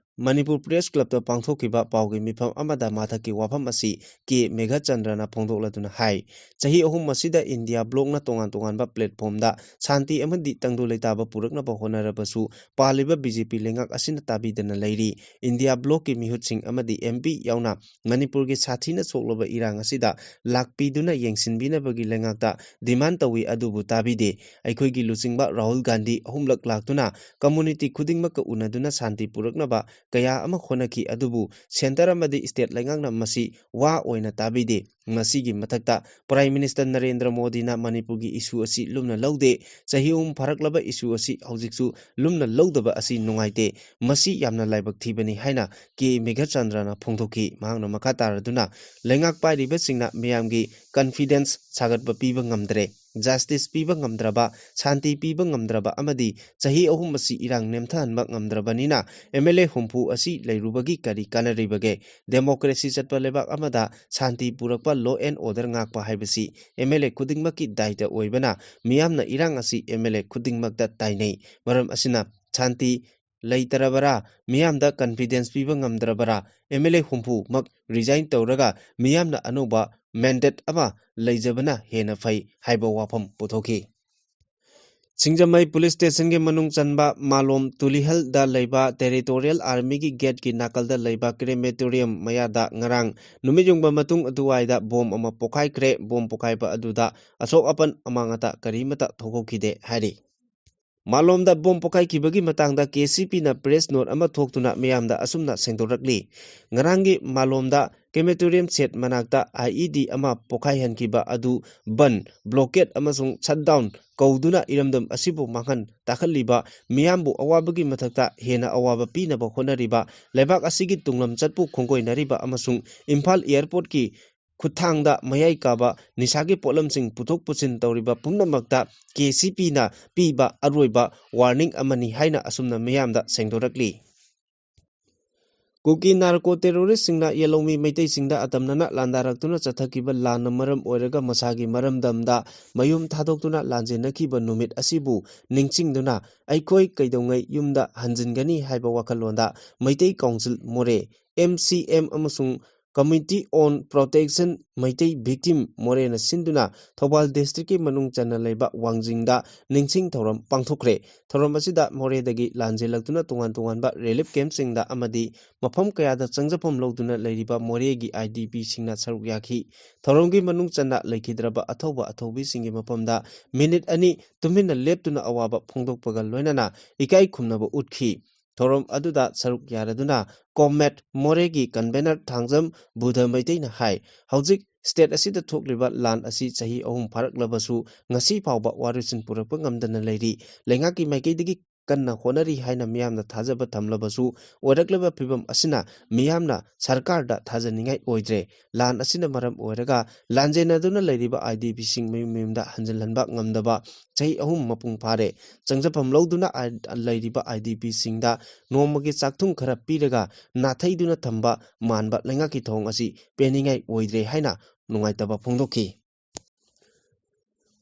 ꯃꯅꯤꯄꯨꯔ ꯄ꯭ꯔꯦꯁ ꯀ꯭ꯂꯕꯇ ꯄꯥꯡꯊꯣꯛꯈꯤꯕ ꯄꯥꯎꯒꯤ ꯃꯤꯐꯝ ꯑꯃꯗ ꯃꯍꯥꯛꯀꯤ ꯋꯥꯐꯝ ꯑꯁꯤ ꯀꯦ ꯃꯦꯘꯆꯟꯗ꯭ꯔꯅ ꯐꯣꯡꯗꯣꯛꯂꯗꯨꯅ ꯍꯥꯏ, ꯆꯍꯤ ꯑꯍꯨꯝ ꯑꯁꯤꯗ ꯏꯟꯗꯤꯌꯥ ꯕ꯭ꯂꯣꯛꯅ ꯇꯣꯉꯥꯟ ꯇꯣꯉꯥꯟꯕ ꯄ꯭ꯂꯦꯠꯐꯣꯝꯗ ꯁꯥꯟꯇꯤ ꯑꯃꯗꯤ ꯇꯪꯗꯨ ꯂꯩꯇꯥꯕ ꯄꯨꯔꯛꯅꯕ ꯍꯣꯠꯅꯔꯕꯁꯨ ꯄꯥꯜꯂꯤꯕ ꯕꯤ ꯖꯦ ꯄꯤ ꯂꯩꯉꯥꯛ ꯑꯁꯤꯅ ꯇꯥꯕꯤꯗꯅ ꯂꯩꯔꯤ꯫ ꯏꯟꯗꯤꯌꯥ ꯕ꯭ꯂꯣꯛꯀꯤ ꯃꯤꯍꯨꯠꯁꯤꯡ ꯑꯃꯗꯤ ꯑꯦꯝ ꯄꯤ ꯌꯥꯎꯅ ꯃꯅꯤꯄꯨꯔꯒꯤ ꯁꯥꯊꯤꯅ ꯁꯣꯛꯂꯕ ꯏꯔꯥꯡ ꯑꯁꯤꯗ ꯂꯥꯛꯄꯤꯗꯨꯅ ꯌꯦꯡꯁꯤꯟꯕꯤꯅꯕꯒꯤ ꯂꯩꯉꯥꯛꯇ ꯗꯤꯃꯥꯟ ꯇꯧꯏ, ꯑꯗꯨꯕꯨ ꯇꯥꯕꯤꯗꯦ꯫ ꯑꯩꯈꯣꯏꯒꯤ ꯂꯨꯆꯤꯡꯕ ꯔꯥꯍꯨꯜ ꯒꯥꯟꯙꯤ ꯑꯍꯨꯝꯂꯛ ꯂꯥꯛꯇꯨꯅ ꯀꯝꯃꯨꯅꯤꯇꯤ ꯈꯨꯗꯤꯡꯃꯛꯀ ꯎꯅꯗꯨꯅ ꯁꯥꯟꯇꯤ ꯄꯨꯔꯛꯅꯕ ꯀꯌꯥ ꯑꯃ ꯍꯣꯠꯅꯈꯤ, ꯑꯗꯨꯕꯨ ꯁꯦꯟꯇꯔ ꯑꯃꯗꯤ ꯁ꯭ꯇꯦꯠ ꯂꯩꯉꯥꯛꯅ ꯃꯁꯤ ꯋꯥ ꯑꯣꯏꯅ ꯇꯥꯕꯤꯗꯦ꯫ ꯃꯁꯤꯒꯤ ꯃꯊꯛꯇ ꯄ꯭ꯔꯥꯏꯝ ꯃꯤꯅꯤꯁꯇꯔ ꯅꯔꯦꯟꯗ꯭ꯔ ꯃꯣꯗꯤꯅ ꯃꯅꯤꯄꯨꯔꯒꯤ ꯏꯁꯨ ꯑꯁꯤ ꯂꯨꯝꯅ ꯂꯧꯗꯦ꯫ ꯆꯍꯤ ꯑꯍꯨꯝ ꯐꯥꯔꯛꯂꯕ ꯏꯁꯨ ꯑꯁꯤ ꯍꯧꯖꯤꯛꯁꯨ ꯂꯨꯝꯅ ꯂꯧꯗꯕ ꯑꯁꯤ ꯅꯨꯡꯉꯥꯏꯇꯦ꯫ ꯃꯁꯤ ꯌꯥꯝꯅ ꯂꯥꯏꯕꯛ ꯊꯤꯕꯅꯤ ꯍꯥꯏꯅ ꯀꯦ ꯃꯦꯘꯆꯟꯗ꯭ꯔꯅ ꯐꯣꯡꯗꯣꯛꯈꯤ꯫ ꯃꯍꯥꯛꯅ ꯃꯈꯥ ꯇꯥꯔꯗꯨꯅ ꯂꯩꯉꯥꯛ ꯄꯥꯏꯔꯤꯕꯁꯤꯡꯅ ꯃꯤꯌꯥꯝꯒꯤ ꯀꯟꯐꯤꯗꯦꯟꯁ ꯁꯥꯒꯠꯄ ꯄꯤꯕ ꯉꯝꯗ꯭ꯔꯦ꯫ ꯖꯁꯇꯤꯁ ꯄꯤꯕ ꯉꯝꯗ꯭ꯔꯕ, ꯁꯥꯟꯇꯤ ꯄꯤꯕ ꯉꯝꯗ꯭ꯔꯕ ꯑꯃꯗꯤ ꯆꯍꯤ ꯑꯍꯨꯝ ꯑꯁꯤ ꯏꯔꯥꯡ ꯅꯦꯝꯊꯍꯟꯕ ꯉꯝꯗ꯭ꯔꯕꯅꯤꯅ ꯑꯦꯝ ꯑꯦꯜ ꯑꯦ ꯍꯨꯝꯐꯨ ꯑꯁꯤ ꯂꯩꯔꯨꯕꯒꯤ ꯀꯔꯤ ꯀꯥꯟꯅꯔꯤꯕꯒꯦ? ꯗꯦꯃꯣꯀ꯭ꯔꯦꯁꯤ ꯆꯠꯄ ꯂꯩꯕꯥꯛ ꯑꯃꯗ ꯁꯥꯟꯇꯤ ꯄꯨꯔꯛꯄ, law and order ꯉꯥꯛꯄ ꯍꯥꯏꯕꯁꯤ ꯑꯦꯝ ꯑꯦꯜ ꯑꯦ ꯈꯨꯗꯤꯡꯃꯛꯀꯤ ꯗꯥꯏꯇ ꯑꯣꯏꯕꯅ ꯃꯤꯌꯥꯝꯅ ꯏꯔꯥꯡ ꯑꯁꯤ ꯑꯦꯝ ꯑꯦꯜ ꯑꯦ ꯈꯨꯗꯤꯡꯃꯛꯇ ꯇꯥꯏꯅꯩ꯫ ꯃꯔꯝ ꯑꯁꯤꯅ ꯁꯥꯟꯇꯤ ꯂꯩꯇ꯭ꯔꯕꯔꯥ, ꯃꯤꯌꯥꯝꯗ ꯀꯟꯐꯤꯗꯦꯟꯁ ꯄꯤꯕ ꯉꯝꯗ꯭ꯔꯕꯔꯥ, ꯑꯦꯝ ꯑꯦꯜ ꯑꯦ ꯍꯨꯝꯐꯨꯃꯛ ꯔꯤꯖꯥꯏꯟ ꯇꯧꯔꯒ ꯃꯤꯌꯥꯝꯅ ꯑꯅꯧꯕ ꯃꯦꯟꯗꯦꯠ ꯑꯃ ꯂꯩꯖꯕꯅ ꯍꯦꯟꯅ ꯐꯩ ꯍꯥꯏꯕ ꯋꯥꯐꯝ ꯄꯨꯊꯣꯛꯈꯤ꯫ ꯁꯤꯡꯖꯃꯩ ꯄꯨꯂꯤꯁ ꯁ꯭ꯇꯦꯁꯟꯒꯤ ꯃꯅꯨꯡ ꯆꯟꯕ ꯃꯥꯂꯣꯝ ꯇꯨꯂꯤꯍꯜꯗ ꯂꯩꯕ ꯇꯦꯔꯤꯇꯣꯔꯤꯌꯦꯜ ꯑꯥꯔꯃꯤꯒꯤ ꯒꯦꯠꯀꯤ ꯅꯥꯀꯜꯗ ꯂꯩꯕ ꯀ꯭ꯔꯦꯃꯦꯇꯣꯔꯤꯌꯝ ꯃꯌꯥꯗ ꯉꯔꯥꯡ ꯅꯨꯃꯤꯠ ꯌꯨꯡꯕ ꯃꯇꯨꯡ ꯑꯗꯨꯋꯥꯏꯗ ꯕꯣꯝ ꯑꯃ ꯄꯣꯈꯥꯏꯈ꯭ꯔꯦ꯫ ꯕꯣꯝ ꯄꯣꯈꯥꯏꯕ ꯑꯗꯨꯗ ꯑꯁꯣꯛ ꯑꯄꯟ ꯑꯃꯥꯡ ꯑꯇꯥ ꯀꯔꯤꯃꯠꯇ ꯊꯣꯛꯍꯧꯈꯤꯗꯦ ꯍꯥꯏꯔꯤ꯫ ꯃꯥꯂꯣꯝꯗ ꯕꯣꯝ ꯄꯣꯈꯥꯏꯈꯤꯕꯒꯤ ꯃꯇꯥꯡꯗ ꯀꯦ ꯁꯤ ꯄꯤꯅ ꯄ꯭ꯔꯦꯁ ꯅꯣꯠ ꯑꯃ ꯊꯣꯛꯇꯨꯅ ꯃꯤꯌꯥꯝꯗ ꯑꯁꯨꯝꯅ ꯁꯦꯡꯗꯣꯔꯛꯂꯤ꯫ ꯉꯔꯥꯡꯒꯤ ꯃꯥꯂꯣꯝꯗ ꯀ꯭ꯔꯦꯃꯦꯇꯣꯔꯤꯌꯝ ꯁꯦꯠ ꯃꯅꯥꯛꯇ ꯑꯥꯏ ꯏ ꯗꯤ ꯑꯃ ꯄꯣꯈꯥꯏꯍꯟꯈꯤꯕ ꯑꯗꯨ ꯕꯟ, ꯕ꯭ꯂꯣꯀꯦꯠ ꯑꯃꯁꯨꯡ ꯁꯠꯗꯥꯎꯟ ꯀꯧꯗꯨꯅ ꯏꯔꯝꯗꯝ ꯑꯁꯤꯕꯨ ꯃꯥꯡꯍꯟ ꯇꯥꯛꯍꯜꯂꯤꯕ, ꯃꯤꯌꯥꯝꯕꯨ ꯑꯋꯥꯕꯒꯤ ꯃꯊꯛꯇ ꯍꯦꯟꯅ ꯑꯋꯥꯕ ꯄꯤꯅꯕ ꯍꯣꯠꯅꯔꯤꯕ, ꯂꯩꯕꯥꯛ ꯑꯁꯤꯒꯤ ꯇꯨꯡꯂꯝ ꯆꯠꯄꯨ ꯈꯣꯡꯒꯣꯏꯅꯔꯤꯕ ꯑꯃꯁꯨꯡ ꯏꯝꯐꯥꯜ ꯑꯦꯌꯔꯄꯣꯔꯠꯀꯤ ꯈꯨꯠꯊꯥꯡꯗ ꯃꯌꯥꯏ ꯀꯥꯕ ꯅꯤꯁꯥꯒꯤ ꯄꯣꯠꯂꯝꯁꯤꯡ ꯄꯨꯊꯣꯛ ꯄꯨꯁꯤꯟ ꯇꯧꯔꯤꯕ ꯄꯨꯝꯅꯃꯛꯇ ꯀꯦ ꯁꯤ ꯄꯤꯅ ꯄꯤꯕ ꯑꯔꯣꯏꯕ ꯋꯥꯔꯅꯤꯡ ꯑꯃꯅꯤ ꯍꯥꯏꯅ ꯑꯁꯨꯝꯅ ꯃꯤꯌꯥꯝꯗ ꯁꯦꯡꯗꯣꯔꯛꯂꯤ꯫ ꯀꯨꯀꯤ ꯅꯥꯔꯀꯣ ꯇꯦꯔꯣꯔꯤꯁꯁꯤꯡꯅ ꯌꯦꯜꯍꯧꯃꯤ ꯃꯩꯇꯩꯁꯤꯡꯗ ꯑꯇꯝꯅꯅ ꯂꯥꯟꯗꯥꯔꯛꯇꯨꯅ ꯆꯠꯊꯈꯤꯕ ꯂꯥꯟꯅ ꯃꯔꯝ ꯑꯣꯏꯔꯒ ꯃꯁꯥꯒꯤ ꯃꯔꯝꯗꯝꯗ ꯃꯌꯨꯝ ꯊꯥꯗꯣꯛꯇꯨꯅ ꯂꯥꯟꯖꯦꯟꯅꯈꯤꯕ ꯅꯨꯃꯤꯠ ꯑꯁꯤꯕꯨ ꯅꯤꯡꯁꯤꯡꯗꯨꯅ ꯑꯩꯈꯣꯏ ꯀꯩꯗꯧꯉꯩ ꯌꯨꯝꯗ ꯍꯟꯖꯤꯟꯒꯅꯤ ꯍꯥꯏꯕ ꯋꯥꯈꯜꯂꯣꯟꯗ ꯃꯩꯇꯩ ꯀꯥꯎꯟꯁꯤꯜ ꯃꯣꯔꯦ, ꯑꯦꯝ ꯁꯤ ꯑꯦꯝ ꯑꯃꯁꯨꯡ Committee on Protection Meitei Victim ꯃꯣꯔꯦꯅ ꯁꯤꯟꯗꯨꯅ ꯊꯧꯕꯥꯜ ꯗꯤꯁꯇ꯭ꯔꯤꯛꯀꯤ ꯃꯅꯨꯡ ꯆꯟꯅ ꯂꯩꯕ ꯋꯥꯡꯖꯤꯡꯗ ꯅꯤꯡꯁꯤꯡ ꯊꯧꯔꯝ ꯄꯥꯡꯊꯣꯛꯈ꯭ꯔꯦ꯫ ꯊꯧꯔꯝ ꯑꯁꯤꯗ ꯃꯣꯔꯦꯗꯒꯤ ꯂꯥꯟꯖꯦꯜꯂꯛꯇꯨꯅ ꯇꯣꯉꯥꯟ ꯇꯣꯉꯥꯟꯕ ꯔꯤꯂꯤꯐ ꯀꯦꯝꯞꯁꯤꯡꯗ ꯑꯃꯗꯤ ꯃꯐꯝ ꯀꯌꯥꯗ ꯆꯪꯖꯐꯝ ꯂꯧꯗꯨꯅ ꯂꯩꯔꯤꯕ ꯃꯣꯔꯦꯒꯤ ꯑꯥꯏ ꯗꯤ ꯄꯤꯁꯤꯡꯅ ꯁꯔꯨꯛ ꯌꯥꯈꯤ꯫ ꯊꯧꯔꯝꯒꯤ ꯃꯅꯨꯡ ꯆꯟꯅ ꯂꯩꯈꯤꯗ꯭ꯔꯕ ꯑꯊꯧꯕ ꯑꯊꯧꯕꯤꯁꯤꯡꯒꯤ ꯃꯐꯝꯗ ꯃꯤꯅꯤꯠ ꯑꯅꯤ ꯇꯨꯃꯤꯟꯅ ꯂꯦꯞꯇꯨꯅ ꯑꯋꯥꯕ ꯐꯣꯡꯗꯣꯛꯄꯒ ꯂꯣꯏꯅꯅ ꯏꯀꯥꯏ ꯈꯨꯝꯅꯕ ꯎꯠꯈꯤ꯫ ꯊꯧꯔꯝ ꯑꯗꯨꯗ ꯁꯔꯨꯛ ꯌꯥꯔꯗꯨꯅ ꯀꯣꯝꯔꯦꯗ ꯃꯣꯔꯦꯒꯤ ꯀꯟꯚꯦꯅꯔ ꯊꯥꯡꯖꯝ ꯕꯨꯙ ꯃꯩꯇꯩꯅ ꯍꯥꯏ, ꯍꯧꯖꯤꯛ ꯁ꯭ꯇꯦꯠ ꯑꯁꯤꯗ ꯊꯣꯛꯂꯤꯕ ꯂꯥꯟ ꯑꯁꯤ ꯆꯍꯤ ꯑꯍꯨꯝ ꯐꯥꯔꯛꯂꯕꯁꯨ ꯉꯁꯤ ꯐꯥꯎꯕ ꯋꯥꯔꯣꯏꯁꯤꯟ ꯄꯨꯔꯛꯄ ꯉꯝꯗꯅ ꯂꯩꯔꯤ꯫ ꯂꯩꯉꯥꯛꯀꯤ ꯃꯥꯏꯀꯩꯗꯒꯤ ꯀꯟꯅ ꯍꯣꯠꯅꯔꯤ ꯍꯥꯏꯅ ꯃꯤꯌꯥꯝꯅ ꯊꯥꯖꯕ ꯊꯝꯂꯕꯁꯨ ꯑꯣꯏꯔꯛꯂꯤꯕ ꯐꯤꯕꯝ ꯑꯁꯤꯅ ꯃꯤꯌꯥꯝꯅ ꯁꯔꯀꯥꯔꯗ ꯊꯥꯖꯅꯤꯡꯉꯥꯏ ꯑꯣꯏꯗ꯭ꯔꯦ꯫ ꯂꯥꯟ ꯑꯁꯤꯅ ꯃꯔꯝ ꯑꯣꯏꯔꯒ ꯂꯥꯟꯖꯦꯟꯅꯗꯨꯅ ꯂꯩꯔꯤꯕ ꯑꯥꯏ ꯗꯤ ꯄꯤꯁꯤꯡ ꯃꯌꯨꯝ ꯃꯌꯨꯝꯗ ꯍꯟꯖꯤꯜꯍꯟꯕ ꯉꯝꯗꯕ ꯆꯍꯤ ꯑꯍꯨꯝ ꯃꯄꯨꯡ ꯐꯥꯔꯦ꯫ ꯆꯪꯖꯐꯝ ꯂꯧꯗꯨꯅ ꯑꯥꯏ-, ꯂꯩꯔꯤꯕ ꯑꯥꯏ ꯗꯤ ꯄꯤꯁꯤꯡꯗ ꯅꯣꯡꯃꯒꯤ ꯆꯥꯛꯊꯨꯡ ꯈꯔ ꯄꯤꯔꯒ ꯅꯥꯊꯩꯗꯨꯅ ꯊꯝꯕ ꯃꯥꯟꯕ ꯂꯩꯉꯥꯛꯀꯤ ꯊꯧꯑꯣꯡ ꯑꯁꯤ ꯄꯦꯟꯅꯤꯡꯉꯥꯏ ꯑꯣꯏꯗ꯭ꯔꯦ ꯍꯥꯏꯅ ꯅꯨꯡꯉꯥꯏꯇꯕ ꯐꯣꯡꯗꯣꯛꯈꯤ꯫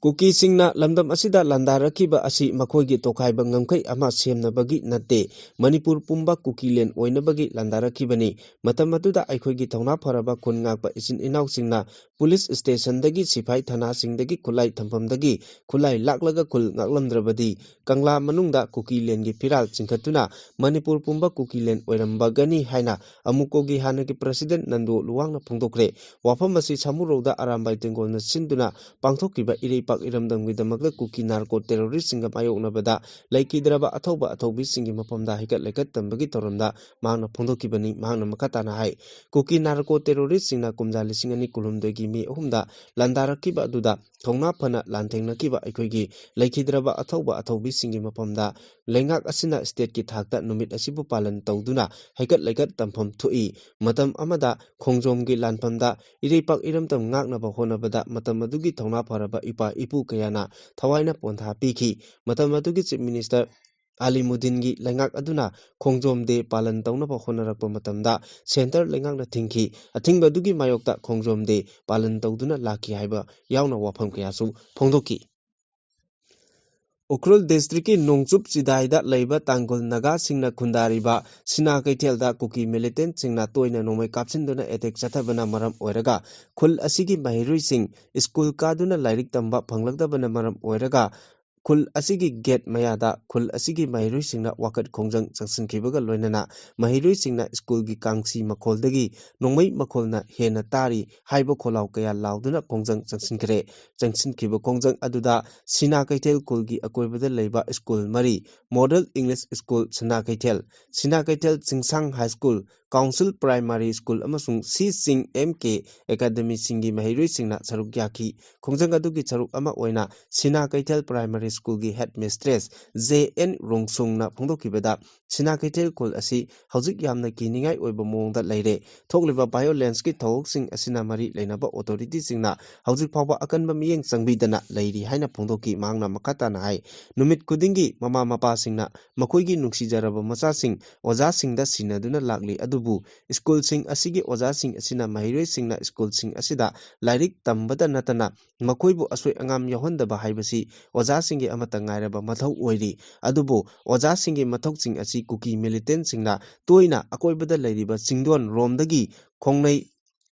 ꯀꯨꯀꯤꯁꯤꯡꯅ ꯂꯝꯗꯝ ꯑꯁꯤꯗ ꯂꯥꯟꯗꯥꯔꯛꯈꯤꯕ ꯑꯁꯤ ꯃꯈꯣꯏꯒꯤ ꯇꯣꯈꯥꯏꯕ ꯉꯝꯈꯩ ꯑꯃ ꯁꯦꯝꯅꯕꯒꯤ ꯅꯠꯇꯦ꯫ ꯃꯅꯤꯄꯨꯔ ꯄꯨꯝꯕ ꯀꯨꯀꯤꯂꯦꯟ ꯑꯣꯏꯅꯕꯒꯤ ꯂꯥꯟꯗꯥꯔꯛꯈꯤꯕꯅꯤ꯫ ꯃꯇꯝ ꯑꯗꯨꯗ ꯑꯩꯈꯣꯏꯒꯤ ꯊꯧꯅꯥ ꯐꯔꯕ ꯈꯨꯟ ꯉꯥꯛꯄ ꯏꯆꯤꯟ ꯏꯅꯥꯎꯁꯤꯡꯅ ꯄꯨꯂꯤꯁ ꯁ꯭ꯇꯦꯁꯟꯗꯒꯤ, ꯁꯤꯐꯥꯏ ꯊꯥꯅꯥꯁꯤꯡꯗꯒꯤ, ꯈꯨꯠꯂꯥꯏ ꯊꯝꯐꯝꯗꯒꯤ ꯈꯨꯠꯂꯥꯏ ꯂꯥꯛꯂꯒ ꯈꯨꯜ ꯉꯥꯛꯂꯝꯗ꯭ꯔꯕꯗꯤ ꯀꯪꯂꯥ ꯃꯅꯨꯡꯗ ꯀꯨꯀꯤꯂꯦꯟꯒꯤ ꯐꯤꯔꯥꯜ ꯆꯤꯡꯈꯠꯇꯨꯅ ꯃꯅꯤꯄꯨꯔ ꯄꯨꯝꯕ ꯀꯨꯀꯤꯂꯦꯟ ꯑꯣꯏꯔꯝꯕꯒꯅꯤ ꯍꯥꯏꯅ ꯑꯃꯨꯀꯣꯒꯤ ꯍꯥꯟꯅꯒꯤ ꯄ꯭ꯔꯁꯤꯗꯦꯟꯠ ꯅꯟꯗꯣ ꯂꯨꯋꯥꯡꯅ ꯐꯣꯡꯗꯣꯛꯈ꯭ꯔꯦ꯫ ꯋꯥꯐꯝ ꯑꯁꯤ ꯁꯥꯃꯨꯔꯧꯗ ꯑꯔꯥꯝꯕꯥꯏ ꯇꯦꯡꯒꯣꯜꯅ ꯁꯤꯟꯗꯨꯅ ꯄꯥꯡꯊꯣꯛꯈꯤꯕ ꯏꯔꯩꯄꯥꯛ ꯏꯔꯝꯗꯝꯒꯤꯗꯃꯛꯇ ꯀꯨꯀꯤ ꯅꯥꯔꯀꯣ ꯇꯦꯔꯣꯔꯤꯁꯁꯤꯡꯒ ꯃꯥꯌꯣꯛꯅꯕꯗ ꯂꯩꯈꯤꯗ꯭ꯔꯕ ꯑꯊꯧꯕ ꯑꯊꯧꯕꯤꯁꯤꯡꯒꯤ ꯃꯐꯝꯗ ꯍꯩꯀꯠ ꯂꯩꯀꯠ ꯇꯝꯕꯒꯤ ꯊꯧꯔꯝꯗ ꯃꯍꯥꯛꯅ ꯐꯣꯡꯗꯣꯛꯈꯤꯕꯅꯤ꯫ ꯃꯍꯥꯛꯅ ꯃꯈꯥ ꯇꯥꯅ ꯍꯥꯏ, ꯀꯨꯀꯤ ꯅꯥꯔꯀꯣ ꯇꯦꯔꯣꯔꯤꯁꯁꯤꯡꯅ ꯀꯨꯝꯖꯥ ꯂꯤꯁꯤꯡ ꯑꯅꯤ ꯀꯨꯟꯍꯨꯝꯗꯣꯏꯒꯤ ꯃꯦ ꯑꯍꯨꯝꯗ ꯂꯥꯟꯗꯥꯔꯛꯈꯤꯕ ꯑꯗꯨꯗ ꯊꯧꯅꯥ ꯐꯅ ꯂꯥꯟꯊꯦꯡꯅꯈꯤꯕ ꯑꯩꯈꯣꯏꯒꯤ ꯂꯩꯈꯤꯗ꯭ꯔꯕ ꯑꯊꯧꯕ ꯑꯊꯧꯕꯤꯁꯤꯡꯒꯤ ꯃꯐꯝꯗ ꯂꯩꯉꯥꯛ ꯑꯁꯤꯅ ꯁ꯭ꯇꯦꯠꯀꯤ ꯊꯥꯛꯇ ꯅꯨꯃꯤꯠ ꯑꯁꯤꯕꯨ ꯄꯥꯂꯟ ꯇꯧꯗꯨꯅ ꯍꯩꯀꯠ ꯂꯩꯀꯠ ꯇꯝꯐꯝ ꯊꯣꯛꯏ꯫ ꯃꯇꯝ ꯑꯃꯗ ꯈꯣꯡꯖꯣꯝꯒꯤ ꯂꯥꯟꯐꯝꯗ ꯏꯔꯩꯄꯥꯛ ꯏꯔꯝꯗꯝ ꯉꯥꯛꯅꯕ ꯍꯣꯠꯅꯕꯗ ꯃꯇꯝ ꯑꯗꯨꯒꯤ ꯊꯧꯅꯥ ꯐꯔꯕ ꯏꯄꯥ ꯏꯄꯨ ꯀꯌꯥꯅ ꯊꯋꯥꯏꯅ ꯄꯣꯟꯊꯥ ꯄꯤꯈꯤ꯫ ꯃꯇꯝ ꯑꯗꯨꯒꯤ ꯆꯤꯐ ꯃꯤꯅꯤꯁꯇꯔ ꯑꯥꯂꯤꯃꯨꯗꯤꯟꯒꯤ ꯂꯩꯉꯥꯛ ꯑꯗꯨꯅ ꯈꯣꯡꯖꯣꯝ ꯗꯦ ꯄꯥꯂꯟ ꯇꯧꯅꯕ ꯍꯣꯠꯅꯔꯛꯄ ꯃꯇꯝꯗ ꯁꯦꯟꯇꯔ ꯂꯩꯉꯥꯛꯅ ꯊꯤꯡꯈꯤ꯫ ꯑꯊꯤꯡꯕ ꯑꯗꯨꯒꯤ ꯃꯥꯌꯣꯛꯇ ꯈꯣꯡꯖꯣꯝ ꯗꯦ ꯄꯥꯂꯟ ꯇꯧꯗꯨꯅ ꯂꯥꯛꯈꯤ ꯍꯥꯏꯕ ꯌꯥꯎꯅ ꯋꯥꯐꯝ ꯀꯌꯥꯁꯨ ꯐꯣꯡꯗꯣꯛꯈꯤ꯫ ꯎꯈ꯭ꯔꯨꯜ ꯗꯤꯁꯇ꯭ꯔꯤꯛꯀꯤ ꯅꯣꯡꯆꯨꯞ ꯆꯤꯗꯥꯏꯗ ꯂꯩꯕ ꯇꯥꯡꯒꯨꯜ ꯅꯥꯒꯥꯁꯤꯡꯅ ꯈꯨꯟꯗꯥꯔꯤꯕ ꯁꯤꯅꯥ ꯀꯩꯊꯦꯜꯗ ꯀꯨꯀꯤ ꯃꯤꯂꯤꯇꯦꯟꯠꯁꯤꯡꯅ ꯇꯣꯏꯅ ꯅꯣꯡꯃꯩ ꯀꯥꯞꯁꯤꯟꯗꯨꯅ ꯑꯦꯇꯦꯛ ꯆꯠꯊꯕꯅ ꯃꯔꯝ ꯑꯣꯏꯔꯒ ꯈꯨꯜ ꯑꯁꯤꯒꯤ ꯃꯍꯩꯔꯣꯏꯁꯤꯡ ꯁ꯭ꯀꯨꯜ ꯀꯥꯗꯨꯅ ꯂꯥꯏꯔꯤꯛ ꯇꯝꯕ ꯐꯪꯂꯛꯇꯕꯅ ꯃꯔꯝ ꯑꯣꯏꯔꯒ ꯈꯨꯜ ꯑꯁꯤꯒꯤ ꯒꯦꯠ ꯃꯌꯥꯗ ꯈꯨꯜ ꯑꯁꯤꯒꯤ ꯃꯍꯩꯔꯣꯏꯁꯤꯡꯅ ꯋꯥꯀꯠ ꯈꯣꯡꯖꯪ ꯆꯪꯁꯤꯟꯈꯤꯕꯒ ꯂꯣꯏꯅꯅ ꯃꯍꯩꯔꯣꯏꯁꯤꯡꯅ ꯁ꯭ꯀꯨꯜꯒꯤ ꯀꯥꯡꯁꯤ ꯃꯈꯣꯜꯗꯒꯤ ꯅꯣꯡꯃꯩ ꯃꯈꯣꯜꯅ ꯍꯦꯟꯅ ꯇꯥꯔꯤ ꯍꯥꯏꯕ ꯈꯣꯜꯂꯥꯎ ꯀꯌꯥ ꯂꯥꯎꯗꯨꯅ ꯈꯣꯡꯖꯪ ꯆꯪꯁꯤꯟꯈ꯭ꯔꯦ꯫ ꯆꯪꯁꯤꯟꯈꯤꯕ ꯈꯣꯡꯖꯪ ꯑꯗꯨꯗ ꯁꯤꯅꯥ ꯀꯩꯊꯦꯜ ꯈꯨꯜꯒꯤ ꯑꯀꯣꯏꯕꯗ ꯂꯩꯕ ꯁ꯭ꯀꯨꯜ ꯃꯔꯤ, model English school ꯁꯤꯅꯥ Keithel, Sina Keithel Chingsang high school, council primary school ꯑꯃꯁꯨꯡ ꯁꯤ ꯆꯤꯡ ꯑꯦꯝ ꯀꯦ ꯑꯦꯀꯥꯗꯃꯤꯁꯤꯡꯒꯤ ꯃꯍꯩꯔꯣꯏꯁꯤꯡꯅ ꯁꯔꯨꯛ ꯌꯥꯈꯤ꯫ ꯈꯣꯡꯖꯪ ꯑꯗꯨꯒꯤ ꯁꯔꯨꯛ ꯑꯃ ꯑꯣꯏꯅ ꯁꯤꯅꯥ ꯀꯩꯊꯦꯜ ꯄ꯭ꯔꯥꯏꯃꯥꯔꯤ ꯁ꯭ꯀꯨꯜꯒꯤ ꯍꯦꯗ ꯃꯤꯁꯇ꯭ꯔꯦꯁ ꯖꯦ ꯑꯦꯟ ꯔꯣꯡꯁꯣꯡꯅ ꯐꯣꯡꯗꯣꯛꯈꯤꯕꯗ, ꯁꯤꯅꯥ ꯀꯩꯊꯦꯜ ꯈꯨꯜ ꯑꯁꯤ ꯍꯧꯖꯤꯛ ꯌꯥꯝꯅ ꯀꯤꯅꯤꯡꯉꯥꯏ ꯑꯣꯏꯕ ꯃꯑꯣꯡꯗ ꯂꯩꯔꯦ꯫ ꯊꯣꯛꯂꯤꯕ ꯚꯥꯏꯑꯣꯂꯦꯟꯁꯀꯤ ꯊꯧꯑꯣꯡꯁꯤꯡ ꯑꯁꯤꯅ ꯃꯔꯤ ꯂꯩꯅꯕ ꯑꯣꯊꯣꯔꯤꯇꯤꯁꯤꯡꯅ ꯍꯧꯖꯤꯛ ꯐꯥꯎꯕ ꯑꯀꯟꯕ ꯃꯤꯠꯌꯦꯡ ꯆꯪꯕꯤꯗꯅ ꯂꯩꯔꯤ ꯍꯥꯏꯅ ꯐꯣꯡꯗꯣꯛꯈꯤ꯫ ꯃꯍꯥꯛꯅ ꯃꯈꯥ ꯇꯥꯅ ꯍꯥꯏ, ꯅꯨꯃꯤꯠ ꯈꯨꯗꯤꯡꯒꯤ ꯃꯃꯥ ꯃꯄꯥꯁꯤꯡꯅ ꯃꯈꯣꯏꯒꯤ ꯅꯨꯡꯁꯤꯖꯔꯕ ꯃꯆꯥꯁꯤꯡ ꯑꯣꯖꯥꯁꯤꯡꯗ ꯁꯤꯟꯅꯗꯨꯅ ꯂꯥꯛꯂꯤ, ꯑꯗꯨꯕꯨ ꯁ꯭ꯀꯨꯜꯁꯤꯡ ꯑꯁꯤꯒꯤ ꯑꯣꯖꯥꯁꯤꯡ ꯑꯁꯤꯅ ꯃꯍꯩꯔꯣꯏꯁꯤꯡꯅ ꯁ꯭ꯀꯨꯜꯁꯤꯡ ꯑꯁꯤꯗ ꯂꯥꯏꯔꯤꯛ ꯇꯝꯕꯗ ꯅꯠꯇꯅ ꯃꯈꯣꯏꯕꯨ ꯑꯁꯣꯏ ꯑꯉꯥꯝ ꯌꯥꯎꯍꯟꯗꯕ ꯍꯥꯏꯕꯁꯤ ꯑꯣꯖꯥꯁꯤꯡꯒꯤ ꯑꯃꯠꯇ ꯉꯥꯏꯔꯕ ꯃꯊꯧ ꯑꯣꯏꯔꯤ꯫ ꯑꯗꯨꯕꯨ ꯑꯣꯖꯥꯁꯤꯡꯒꯤ ꯃꯊꯧꯁꯤꯡ ꯑꯁꯤ ꯀꯨꯀꯤ ꯃꯤꯂꯤꯇꯦꯟꯠꯁꯤꯡꯅ ꯇꯣꯏꯅ ꯑꯀꯣꯏꯕꯗ ꯂꯩꯔꯤꯕ ꯆꯤꯡꯗꯣꯟ ꯔꯣꯝꯗꯒꯤ ꯈꯣꯡꯂꯩ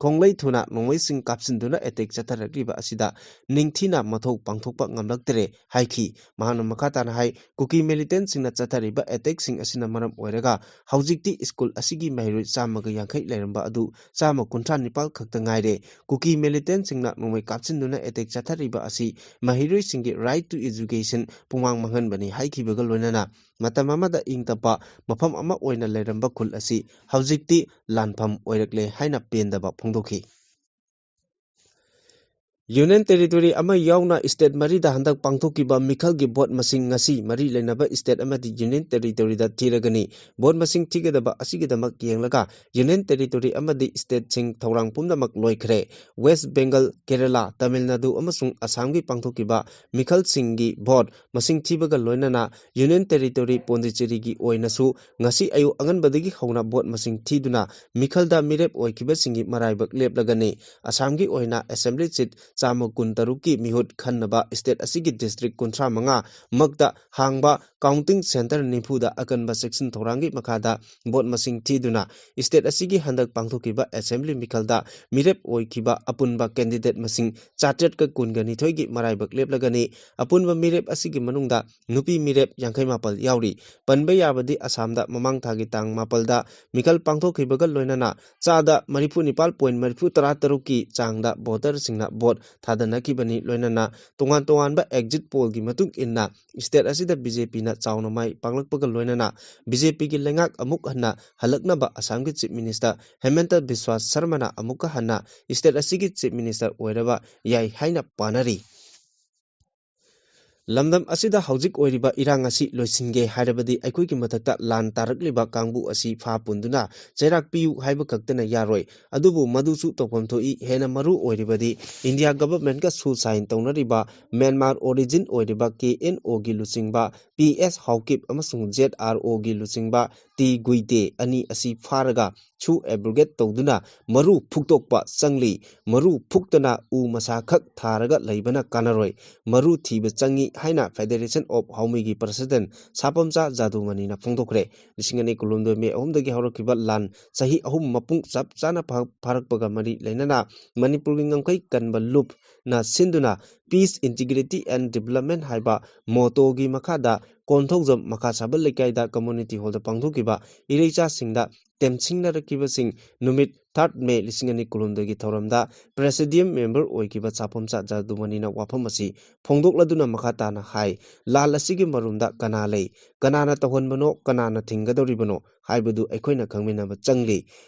ꯈꯣꯡꯂꯩ ꯊꯨꯅ ꯅꯣꯡꯃꯩꯁꯤꯡ ꯀꯥꯞꯁꯤꯟꯗꯨꯅ ꯑꯦꯇꯦꯛ ꯆꯠꯊꯔꯛꯂꯤꯕ ꯑꯁꯤꯗ ꯅꯤꯡꯊꯤꯅ ꯃꯊꯧ ꯄꯥꯡꯊꯣꯛꯄ ꯉꯝꯂꯛꯇꯔꯦ ꯍꯥꯏꯈꯤ꯫ ꯃꯍꯥꯛꯅ ꯃꯈꯥ ꯇꯥꯅ ꯍꯥꯏ, ꯀꯨꯀꯤ ꯃꯤꯂꯤꯇꯦꯟꯠꯁꯤꯡꯅ ꯆꯠꯊꯔꯤꯕ ꯑꯦꯇꯦꯛꯁꯤꯡ ꯑꯁꯤꯅ ꯃꯔꯝ ꯑꯣꯏꯔꯒ ꯍꯧꯖꯤꯛꯇꯤ ꯁ꯭ꯀꯨꯜ ꯑꯁꯤꯒꯤ ꯃꯍꯩꯔꯣꯏ ꯆꯥꯝꯃꯒ ꯌꯥꯡꯈꯩ ꯂꯩꯔꯝꯕ ꯑꯗꯨ ꯆꯥꯝꯃ ꯀꯨꯟꯊ꯭ꯔꯥ ꯅꯤꯄꯥꯜ ꯈꯛꯇ ꯉꯥꯏꯔꯦ꯫ ꯀꯨꯀꯤ ꯃꯤꯂꯤꯇꯦꯟꯠꯁꯤꯡꯅ ꯅꯣꯡꯃꯩ ꯀꯥꯞꯁꯤꯟꯗꯨꯅ ꯑꯦꯇꯦꯛ ꯆꯠꯊꯔꯤꯕ ꯑꯁꯤ ꯃꯍꯩꯔꯣꯏꯁꯤꯡꯒꯤ right to education ꯄꯨꯡꯃꯥꯡ ꯃꯥꯡꯍꯟꯕꯅꯤ ꯍꯥꯏꯈꯤꯕꯒ ꯂꯣꯏꯅꯅ ꯃꯇꯝ ꯑꯃꯗ ꯏꯪ ꯇꯞꯄ ꯃꯐꯝ ꯑꯃ ꯑꯣꯏꯅ ꯂꯩꯔꯝꯕ ꯈꯨꯜ ꯑꯁꯤ ꯍꯧꯖꯤꯛꯇꯤ ꯂꯥꯟꯐꯝ ꯑꯣꯏꯔꯛꯂꯦ ꯍꯥꯏꯅ ꯄꯦꯟꯗꯕ ꯐꯣꯡꯗꯣꯛꯈꯤ꯫ Union Territory ꯑꯃ ꯌꯥꯎꯅ state ꯃꯔꯤꯗ ꯍꯟꯗꯛ ꯄꯥꯡꯊꯣꯛꯈꯤꯕ ꯃꯤꯈꯜꯒꯤ vote ꯃꯁꯤꯡ ꯉꯁꯤ ꯃꯔꯤ ꯂꯩꯅꯕ state ꯑꯃꯗꯤ Union Territoryꯗ ꯊꯤꯔꯒꯅꯤ꯫ Vote ꯃꯁꯤꯡ ꯊꯤꯒꯗꯕ ꯑꯁꯤꯒꯤꯗꯃꯛ ꯌꯦꯡꯂꯒ Union Territory ꯑꯃꯗꯤ stateꯁꯤꯡ ꯊꯧꯔꯥꯡ ꯄꯨꯝꯅꯃꯛ ꯂꯣꯏꯈ꯭ꯔꯦ꯫ West Bengal, Kerala, Tamil Nadu ꯑꯃꯁꯨꯡ ꯑꯁꯥꯝꯒꯤ ꯄꯥꯡꯊꯣꯛꯈꯤꯕ ꯃꯤꯈꯜꯁꯤꯡꯒꯤ vote ꯃꯁꯤꯡ ꯊꯤꯕꯒ ꯂꯣꯏꯅꯅ Union Territory ꯄꯣꯟꯗꯤꯆꯦꯔꯤꯒꯤ ꯑꯣꯏꯅꯁꯨ ꯉꯁꯤ ꯑꯌꯨꯛ ꯑꯉꯟꯕꯗꯒꯤ ꯍꯧꯅ vote ꯃꯁꯤꯡ ꯊꯤꯗꯨꯅ ꯃꯤꯈꯜꯗ ꯃꯤꯔꯦꯞ ꯑꯣꯏꯈꯤꯕꯁꯤꯡꯒꯤ ꯃꯔꯥꯏꯕꯛ ꯂꯦꯞꯂꯒꯅꯤ꯫ ꯑꯁꯥꯝꯒꯤ ꯑꯣꯏꯅ assembly seat ꯆꯥꯝꯃ ꯀꯨꯟꯇꯔꯨꯛꯀꯤ ꯃꯤꯍꯨꯠ ꯈꯟꯅꯕ state ꯑꯁꯤꯒꯤ district ꯀꯨꯟꯊ꯭ꯔꯥ ꯃꯉꯥ ꯃꯛꯇ ꯍꯥꯡꯕ counting centre ꯅꯤꯐꯨꯗ ꯑꯀꯟꯕ ꯆꯦꯛꯁꯤꯟ ꯊꯧꯔꯥꯡꯒꯤ ꯃꯈꯥꯗ vote ꯃꯁꯤꯡ ꯊꯤꯗꯨꯅ state ꯑꯁꯤꯒꯤ ꯍꯟꯗꯛ ꯄꯥꯡꯊꯣꯛꯈꯤꯕ assembly ꯃꯤꯈꯜꯗ ꯃꯤꯔꯦꯞ ꯑꯣꯏꯈꯤꯕ ꯑꯄꯨꯟꯕ candidate ꯃꯁꯤꯡ ꯆꯥꯇ꯭ꯔꯦꯠꯀ ꯀꯨꯟꯒ ꯅꯤꯊꯣꯏꯒꯤ ꯃꯔꯥꯏꯕꯛ ꯂꯦꯞꯂꯒꯅꯤ꯫ ꯑꯄꯨꯟꯕ ꯃꯤꯔꯦꯞ ꯑꯁꯤꯒꯤ ꯃꯅꯨꯡꯗ ꯅꯨꯄꯤ ꯃꯤꯔꯦꯞ ꯌꯥꯡꯈꯩ ꯃꯥꯄꯜ ꯌꯥꯎꯔꯤ꯫ ꯄꯟꯕ ꯌꯥꯕꯗꯤ ꯑꯁꯥꯝꯗ ꯃꯃꯥꯡ ꯊꯥꯒꯤ ꯇꯥꯡ ꯃꯥꯄꯜꯗ ꯃꯤꯈꯜ ꯄꯥꯡꯊꯣꯛꯈꯤꯕꯒ ꯂꯣꯏꯅꯅ ꯆꯥꯗ ꯃꯔꯤꯐꯨ ꯅꯤꯄꯥꯜ point ꯃꯔꯤꯐꯨ ꯇꯔꯥ ꯇꯔꯨꯛꯀꯤ ꯆꯥꯡꯗ voterꯁꯤꯡꯅ vote ꯊꯥꯗꯅꯈꯤꯕꯅꯤ꯫ ꯂꯣꯏꯅꯅ ꯇꯣꯉꯥꯟ ꯇꯣꯉꯥꯟꯕ exit pollꯒꯤ ꯃꯇꯨꯡ ꯏꯟꯅ state ꯑꯁꯤꯗ BJPꯅ ꯆꯥꯎꯅ ꯃꯥꯏ ꯄꯥꯛꯂꯛꯄꯒ ꯂꯣꯏꯅꯅ BJPꯒꯤ ꯂꯩꯉꯥꯛ ꯑꯃꯨꯛ ꯍꯟꯅ ꯍꯜꯂꯛꯅꯕ ꯑꯁꯥꯝꯒꯤ Chief Minister ꯍꯦꯃꯟꯇ ꯕꯤꯁ꯭ꯋꯥ ꯁꯔꯃꯅ ꯑꯃꯨꯛꯀ ꯍꯟꯅ state ꯑꯁꯤꯒꯤ Chief Minister ꯑꯣꯏꯔꯕ ꯌꯥꯏ ꯍꯥꯏꯅ ꯄꯥꯅꯔꯤ꯫ ꯂꯝꯗꯝ ꯑꯁꯤꯗ ꯍꯧꯖꯤꯛ ꯑꯣꯏꯔꯤꯕ ꯏꯔꯥꯡ ꯑꯁꯤ ꯂꯣꯏꯁꯤꯟꯒꯦ ꯍꯥꯏꯔꯕꯗꯤ ꯑꯩꯈꯣꯏꯒꯤ ꯃꯊꯛꯇ ꯂꯥꯟ ꯇꯥꯔꯛꯂꯤꯕ ꯀꯥꯡꯕꯨ ꯑꯁꯤ ꯐꯥ ꯄꯨꯟꯗꯨꯅ ꯆꯩꯔꯥꯛ ꯄꯤꯌꯨ ꯍꯥꯏꯕ ꯈꯛꯇꯅ ꯌꯥꯔꯣꯏ꯫ ꯑꯗꯨꯕꯨ ꯃꯗꯨꯁꯨ ꯇꯧꯐꯝ ꯊꯣꯛꯏ꯫ ꯍꯦꯟꯅ ꯃꯔꯨ ꯑꯣꯏꯔꯤꯕꯗꯤ India governmentꯀ ꯁꯨ sign ꯇꯧꯅꯔꯤꯕ Myanmar origin ꯑꯣꯏꯔꯤꯕ KNOꯒꯤ ꯂꯨꯆꯤꯡꯕ PS ꯍꯥꯎꯀꯤꯞ ꯑꯃꯁꯨꯡ ZROꯒꯤ ꯂꯨꯆꯤꯡꯕ ꯇꯤ ꯒꯨꯏꯇꯦ ꯑꯅꯤ ꯑꯁꯤ ꯐꯥꯔꯒ ꯁꯨ abrogate ꯇꯧꯗꯨꯅ ꯃꯔꯨ ꯐꯨꯛꯇꯣꯛꯄ ꯆꯪꯂꯤ꯫ ꯃꯔꯨ ꯐꯨꯛꯇꯅ ꯎ ꯃꯁꯥ ꯈꯛ ꯊꯥꯔꯒ ꯂꯩꯕꯅ ꯀꯥꯟꯅꯔꯣꯏ꯫ ꯃꯔꯨ ꯊꯤꯕ ꯆꯪꯏ ꯍꯥꯏꯅ Federation of ꯍꯥꯎꯃꯤꯒꯤ president ꯁꯥꯄꯝꯆꯥ ꯖꯥꯗꯨꯃꯅꯤꯅ ꯐꯣꯡꯗꯣꯛꯈ꯭ꯔꯦ꯫ ꯂꯤꯁꯤꯡ ꯑꯅꯤ ꯀꯨꯟꯍꯨꯝꯗꯣꯏ ꯃꯦ ꯑꯍꯨꯝꯗꯒꯤ ꯍꯧꯔꯛꯈꯤꯕ ꯂꯥꯟ ꯆꯍꯤ ꯑꯍꯨꯝ ꯃꯄꯨꯡ ꯆꯞ ꯆꯥꯅ ꯐꯥ-, ꯐꯥꯔꯛꯄꯒ ꯃꯔꯤ ꯂꯩꯅꯅ ꯃꯅꯤꯄꯨꯔꯒꯤ ꯉꯝꯈꯩ ꯀꯟꯕ ꯂꯨꯞꯅ ꯁꯤꯟꯗꯨꯅ Peace, Integrity and Development ꯍꯥꯏꯕ mottoꯒꯤ ꯃꯈꯥꯗ ꯀꯣꯟꯊꯧꯖꯝ ꯃꯈꯥ ꯁꯥꯕꯜ ꯂꯩꯀꯥꯏꯗ community hallꯗ ꯄꯥꯡꯊꯣꯛꯈꯤꯕ ꯏꯔꯩꯆꯥꯁꯤꯡꯗ ꯇꯦꯝꯁꯤꯡꯅꯔꯛꯈꯤꯕꯁꯤꯡ ꯅꯨꯃꯤꯠ third May ꯂꯤꯁꯤꯡ ꯑꯅꯤ ꯀꯨꯟꯍꯨꯝꯗꯣꯏꯒꯤ ꯊꯧꯔꯝꯗ presidium member ꯑꯣꯏꯈꯤꯕ ꯆꯥꯐꯝꯆꯥ ꯖꯥꯗꯨꯃꯅꯤꯅ ꯋꯥꯐꯝ ꯑꯁꯤ ꯐꯣꯡꯗꯣꯛꯂꯗꯨꯅ ꯃꯈꯥ ꯇꯥꯅ ꯍꯥꯏ, ꯂꯥꯜ ꯑꯁꯤꯒꯤ ꯃꯔꯨꯝꯗ ꯀꯅꯥ ꯂꯩ, ꯀꯅꯥꯅ ꯇꯧꯍꯟꯕꯅꯣ, ꯀꯅꯥꯅ ꯊꯤꯡꯒꯗꯧꯔꯤꯕꯅꯣ ꯍꯥꯏꯕꯗꯨ ꯑꯩꯈꯣꯏꯅ ꯈꯪꯃꯤꯟꯅꯕ ꯆꯪꯂꯤ꯫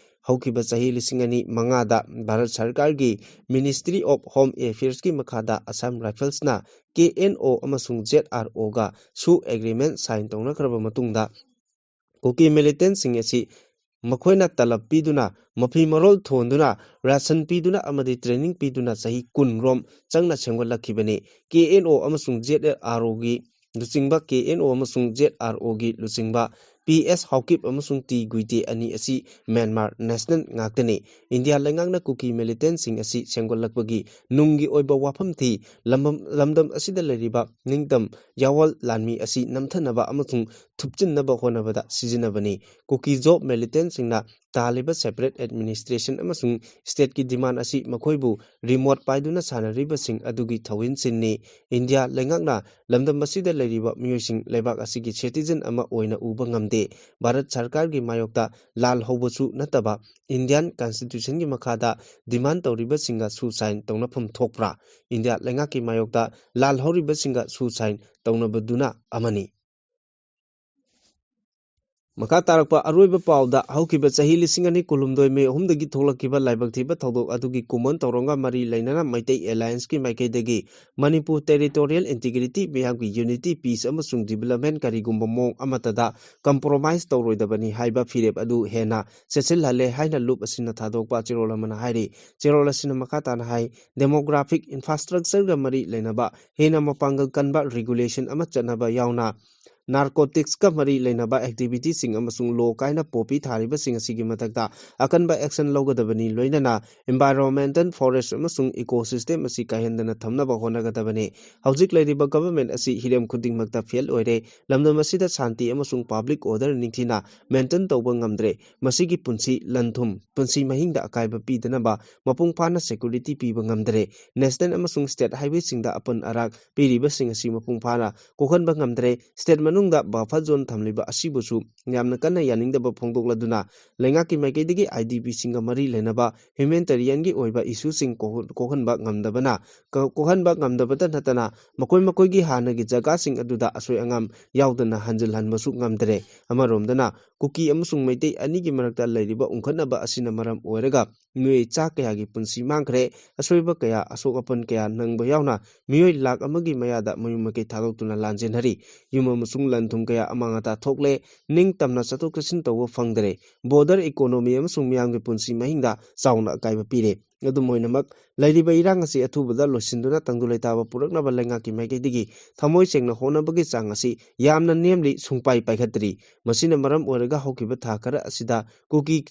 ꯍꯧꯈꯤꯕ ꯆꯍꯤ ꯂꯤꯁꯤꯡ ꯑꯅꯤ ꯃꯉꯥꯗ ꯚꯥꯔꯠ ꯁꯔꯀꯥꯔꯒꯤ Ministry of Home Affairsꯀꯤ ꯃꯈꯥꯗ Assam Riflesꯅ K N O ꯑꯃꯁꯨꯡ Z R Oꯒ ꯁꯨ agreement sign ꯇꯧꯅꯈ꯭ꯔꯕ ꯃꯇꯨꯡꯗ ꯀꯨꯀꯤ militantꯁꯤꯡ ꯑꯁꯤ ꯃꯈꯣꯏꯅ ꯇꯂꯕ ꯄꯤꯗꯨꯅ, ꯃꯐꯤ ꯃꯔꯣꯜ ꯊꯣꯟꯗꯨꯅ, ꯔꯥꯁꯟ ꯄꯤꯗꯨꯅ ꯑꯃꯗꯤ training ꯄꯤꯗꯨꯅ ꯆꯍꯤ ꯀꯨꯟ ꯔꯣꯝ ꯆꯪꯅ ꯁꯦꯝꯒꯠꯂꯛꯈꯤꯕꯅꯤ꯫ K N O ꯑꯃꯁꯨꯡ Z R Oꯒꯤ ꯂꯨꯆꯤꯡꯕ K N O ꯑꯃꯁꯨꯡ Z R Oꯒꯤ ꯂꯨꯆꯤꯡꯕ P S ꯍꯥꯎꯀꯤꯞ ꯑꯃꯁꯨꯡ T ꯒꯨꯏꯇꯦ ꯑꯅꯤ ꯑꯁꯤ ꯃ꯭ꯌꯥꯟꯃꯥꯔ national ꯉꯥꯛꯇꯅꯤ꯫ ꯏꯟꯗꯤꯌꯥ ꯂꯩꯉꯥꯛꯅ ꯀꯨꯀꯤ militantꯁꯤꯡ ꯑꯁꯤ ꯁꯦꯝꯒꯠꯂꯛꯄꯒꯤ ꯅꯨꯡꯒꯤ ꯑꯣꯏꯕ ꯋꯥꯐꯝ ꯊꯤ꯫ ꯂꯝꯗꯝ, ꯂꯝꯗꯝ ꯑꯁꯤꯗ ꯂꯩꯔꯤꯕ ꯅꯤꯡꯇꯝ ꯌꯥꯋꯜ ꯂꯥꯟꯃꯤ ꯑꯁꯤ ꯅꯝꯊꯅꯕ ꯑꯃꯁꯨꯡ ꯊꯨꯞꯆꯤꯟꯅꯕ ꯍꯣꯠꯅꯕꯗ ꯁꯤꯖꯤꯟꯅꯕꯅꯤ꯫ ꯀꯨꯀꯤ-ꯖꯣ militantꯁꯤꯡꯅ ꯇꯥꯜꯂꯤꯕ separate administration ꯑꯃꯁꯨꯡ stateꯀꯤ demand ꯑꯁꯤ ꯃꯈꯣꯏꯕꯨ remote ꯄꯥꯏꯗꯨꯅ ꯁꯥꯟꯅꯔꯤꯕꯁꯤꯡ ꯑꯗꯨꯒꯤ ꯊꯧꯋꯤꯟꯁꯤꯟꯅꯤ꯫ ꯏꯟꯗꯤꯌꯥ ꯂꯩꯉꯥꯛꯅ ꯂꯝꯗꯝ ꯑꯁꯤꯗ ꯂꯩꯔꯤꯕ ꯃꯤꯑꯣꯏꯁꯤꯡ ꯂꯩꯕꯥꯛ ꯑꯁꯤꯒꯤ citizen ꯑꯃ ꯑꯣꯏꯅ ꯎꯕ ꯉꯝꯗꯦ꯫ ꯚꯥꯔꯠ ꯁꯔꯀꯥꯔꯒꯤ ꯃꯥꯌꯣꯛꯇ ꯂꯥꯜ ꯍꯧꯕꯁꯨ ꯅꯠꯇꯕ Indian Constitutionꯒꯤ ꯃꯈꯥꯗ demand ꯇꯧꯔꯤꯕꯁꯤꯡꯒ ꯁꯨ sign ꯇꯧꯅꯐꯝ ꯊꯣꯛꯄ꯭ꯔꯥ? ꯏꯟꯗꯤꯌꯥ ꯂꯩꯉꯥꯛꯀꯤ ꯃꯥꯌꯣꯛꯇ ꯂꯥꯜ ꯍꯧꯔꯤꯕꯁꯤꯡꯒ ꯁꯨ sign ꯇꯧꯅꯕꯗꯨꯅ ꯑꯃꯅꯤ꯫ ꯃꯈꯥ ꯇꯥꯔꯛꯄ ꯑꯔꯣꯏꯕ ꯄꯥꯎꯗ, ꯍꯧꯈꯤꯕ ꯆꯍꯤ ꯂꯤꯁꯤꯡ ꯑꯅꯤ ꯀꯨꯟꯍꯨꯝꯗꯣꯏ ꯃꯦ ꯑꯍꯨꯝꯗꯒꯤ ꯊꯣꯛꯂꯛꯈꯤꯕ ꯂꯥꯏꯕꯛ ꯊꯤꯕ ꯊꯧꯗꯣꯛ ꯑꯗꯨꯒꯤ ꯀꯨꯝꯑꯣꯟ ꯊꯧꯔꯝꯒ ꯃꯔꯤ ꯂꯩꯅꯅ ꯃꯩꯇꯩ Allianceꯀꯤ ꯃꯥꯏꯀꯩꯗꯒꯤ ꯃꯅꯤꯄꯨꯔ territorial integrity, ꯃꯤꯌꯥꯝꯒꯤ unity, peace ꯑꯃꯁꯨꯡ development ꯀꯔꯤꯒꯨꯝꯕ ꯃꯑꯣꯡ ꯑꯃꯠꯇꯗ compromise ꯇꯧꯔꯣꯏꯗꯕꯅꯤ ꯍꯥꯏꯕ ꯐꯤꯔꯦꯞ ꯑꯗꯨ ꯍꯦꯟꯅ ꯆꯦꯠꯁꯤꯜꯍꯜꯂꯦ ꯍꯥꯏꯅ ꯂꯨꯞ ꯑꯁꯤꯅ ꯊꯥꯗꯣꯛꯄ ꯆꯦꯔꯣꯜ ꯑꯃꯅ ꯍꯥꯏꯔꯤ꯫ ꯆꯦꯔꯣꯜ ꯑꯁꯤꯅ ꯃꯈꯥ ꯇꯥꯅ ꯍꯥꯏ, demographic infrastructureꯒ ꯃꯔꯤ ꯂꯩꯅꯕ ꯍꯦꯟꯅ ꯃꯄꯥꯡꯒꯜ ꯀꯟꯕ regulation ꯑꯃ ꯆꯠꯅꯕ ꯌꯥꯎꯅ narcoticsꯀ ꯃꯔꯤ ꯂꯩꯅꯕ activityꯁꯤꯡ ꯑꯃꯁꯨꯡ ꯂꯣ ꯀꯥꯏꯅ poppy ꯊꯥꯔꯤꯕꯁꯤꯡ ꯑꯁꯤꯒꯤ ꯃꯊꯛꯇ ꯑꯀꯟꯕ action ꯂꯧꯒꯗꯕꯅꯤ, ꯂꯣꯏꯅꯅ environmental, forest ꯑꯃꯁꯨꯡ ecosystem ꯑꯁꯤ ꯀꯥꯏꯍꯟꯗꯅ ꯊꯝꯅꯕ ꯍꯣꯠꯅꯒꯗꯕꯅꯤ꯫ ꯍꯧꯖꯤꯛ ꯂꯩꯔꯤꯕ government ꯑꯁꯤ ꯍꯤꯔꯝ ꯈꯨꯗꯤꯡꯃꯛꯇ fail ꯑꯣꯏꯔꯦ꯫ ꯂꯝꯗꯝ ꯑꯁꯤꯗ ꯁꯥꯟꯇꯤ ꯑꯃꯁꯨꯡ public order ꯅꯤꯡꯊꯤꯅ maintain ꯇꯧꯕ ꯉꯝꯗ꯭ꯔꯦ꯫ ꯃꯁꯤꯒꯤ ꯄꯨꯟꯁꯤ, ꯂꯟ-ꯊꯨꯝ, ꯄꯨꯟꯁꯤ ꯃꯍꯤꯡꯗ ꯑꯀꯥꯏꯕ ꯄꯤꯗꯅꯕ ꯃꯄꯨꯡ ꯐꯥꯅ security ꯄꯤꯕ ꯉꯝꯗ꯭ꯔꯦ꯫ National ꯑꯃꯁꯨꯡ state highwayꯁꯤꯡꯗ ꯑꯄꯟ ꯑꯔꯥꯛ ꯄꯤꯔꯤꯕꯁꯤꯡ ꯑꯁꯤ ꯃꯄꯨꯡ ꯐꯥꯅ ꯀꯣꯛꯍꯟꯕ ꯉꯝꯗ꯭ꯔꯦ꯫ State ꯃꯅꯨꯡꯗ buffer zone ꯊꯝꯂꯤꯕ ꯑꯁꯤꯕꯨꯁꯨ ꯌꯥꯝꯅ ꯀꯟꯅ ꯌꯥꯅꯤꯡꯗꯕ ꯐꯣꯡꯗꯣꯛꯂꯗꯨꯅ, ꯂꯩꯉꯥꯛꯀꯤ ꯃꯥꯏꯀꯩꯗꯒꯤ IDPꯁꯤꯡꯒ ꯃꯔꯤ ꯂꯩꯅꯕ humanitarianꯒꯤ ꯑꯣꯏꯕ issueꯁꯤꯡ ꯀꯣꯛꯍꯟ-, ꯀꯣꯛꯍꯟꯕ ꯉꯝꯗꯕꯅ, ꯀ-, ꯀꯣꯛꯍꯟꯕ ꯉꯝꯗꯕꯇ ꯅꯠꯇꯅ, ꯃꯈꯣꯏ ꯃꯈꯣꯏꯒꯤ ꯍꯥꯟꯅꯒꯤ ꯖꯒꯥꯁꯤꯡ ꯑꯗꯨꯗ ꯑꯁꯣꯏ ꯑꯉꯥꯝ ꯌꯥꯎꯗꯅ ꯍꯟꯖꯤꯜꯍꯟꯕꯁꯨ ꯉꯝꯗꯔꯦ꯫ ꯑꯃꯔꯣꯝꯗꯅ, ꯀꯨꯀꯤ ꯑꯃꯁꯨꯡ ꯃꯩꯇꯩ ꯑꯅꯤꯒꯤ ꯃꯔꯛꯇ ꯂꯩꯔꯤꯕ ꯎꯪꯈꯠꯅꯕ ꯑꯁꯤꯅ ꯃꯔꯝ ꯑꯣꯏꯔꯒ ꯃꯤꯑꯣꯏ ꯆꯥ ꯀꯌꯥꯒꯤ ꯄꯨꯟꯁꯤ ꯃꯥꯡꯈ꯭ꯔꯦ꯫ ꯑꯁꯣꯏꯕ ꯀꯌꯥ, ꯑꯁꯣꯛ ꯑꯄꯟ ꯀꯌꯥ ꯅꯪꯕ ꯌꯥꯎꯅ ꯃꯤꯑꯣꯏ ꯂꯥꯈ ꯑꯃꯒꯤ ꯃꯌꯥꯗ ꯃꯌꯨꯝ ꯃꯀꯩ ꯊꯥꯗꯣꯛꯇꯨꯅ ꯂꯥꯟꯖꯦꯟꯅꯔꯤ꯫ ꯌꯨꯝ ꯑꯃꯁꯨꯡ ꯂꯟ ꯊꯨꯝ ꯀꯌꯥ ꯑꯃꯥꯡ ꯑꯇꯥ ꯊꯣꯛꯂꯦ꯫ ꯅꯤꯡꯇꯝꯅ ꯆꯠꯊꯣꯛ ꯆꯠꯁꯤꯟ ꯇꯧꯕ ꯐꯪꯗꯔꯦ꯫ Border economy ꯑꯃꯁꯨꯡ ꯃꯤꯌꯥꯝꯒꯤ ꯄꯨꯟꯁꯤ ꯃꯍꯤꯡꯗ ꯆꯥꯎꯅ ꯑꯀꯥꯏꯕ ꯄꯤꯔꯦ꯫ ꯑꯗꯨꯝ ꯑꯣꯏꯅꯃꯛ, ꯂꯩꯔꯤꯕ ꯏꯔꯥꯡ ꯑꯁꯤ ꯑꯊꯨꯕꯗ ꯂꯣꯏꯁꯤꯟꯗꯨꯅ ꯇꯪꯗꯨ ꯂꯩꯇꯥꯕ ꯄꯨꯔꯛꯅꯕ ꯂꯩꯉꯥꯛꯀꯤ ꯃꯥꯏꯀꯩꯗꯒꯤ ꯊꯃꯣꯏ ꯁꯦꯡꯅ ꯍꯣꯠꯅꯕꯒꯤ ꯆꯥꯡ ꯑꯁꯤ ꯌꯥꯝꯅ ꯅꯦꯝꯂꯤ, ꯁꯨꯡꯄꯥꯏ ꯄꯥꯏꯈꯠꯇ꯭ꯔꯤ꯫ ꯃꯁꯤꯅ ꯃꯔꯝ ꯑꯣꯏꯔꯒ ꯍꯧꯈꯤꯕ ꯊꯥ ꯈꯔ ꯑꯁꯤꯗ ꯀꯨꯀꯤ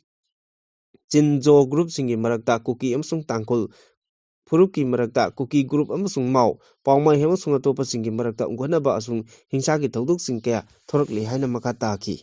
ꯆꯤꯟꯖꯣ group ꯁꯤꯡꯒꯤ ꯃꯔꯛꯇ ꯀꯨꯀꯤ ꯑꯃꯁꯨꯡ ꯇꯥꯡꯈꯨꯜ ꯐꯨꯔꯨꯞꯀꯤ ꯃꯔꯛꯇ ꯀꯨꯀꯤ group ꯑꯃꯁꯨꯡ ꯃꯥꯎ, ꯄꯥꯎꯃꯩ ꯑꯃꯁꯨꯡ ꯑꯇꯣꯞꯄꯁꯤꯡꯒꯤ ꯃꯔꯛꯇ ꯎꯪꯈꯠꯅꯕ ꯑꯃꯁꯨꯡ ꯍꯤꯡꯁꯥꯒꯤ ꯊꯧꯗꯣꯛꯁꯤꯡ ꯀꯌꯥ ꯊꯣꯔꯛꯂꯤ ꯍꯥꯏꯅ ꯃꯈꯥ ꯇꯥꯈꯤ꯫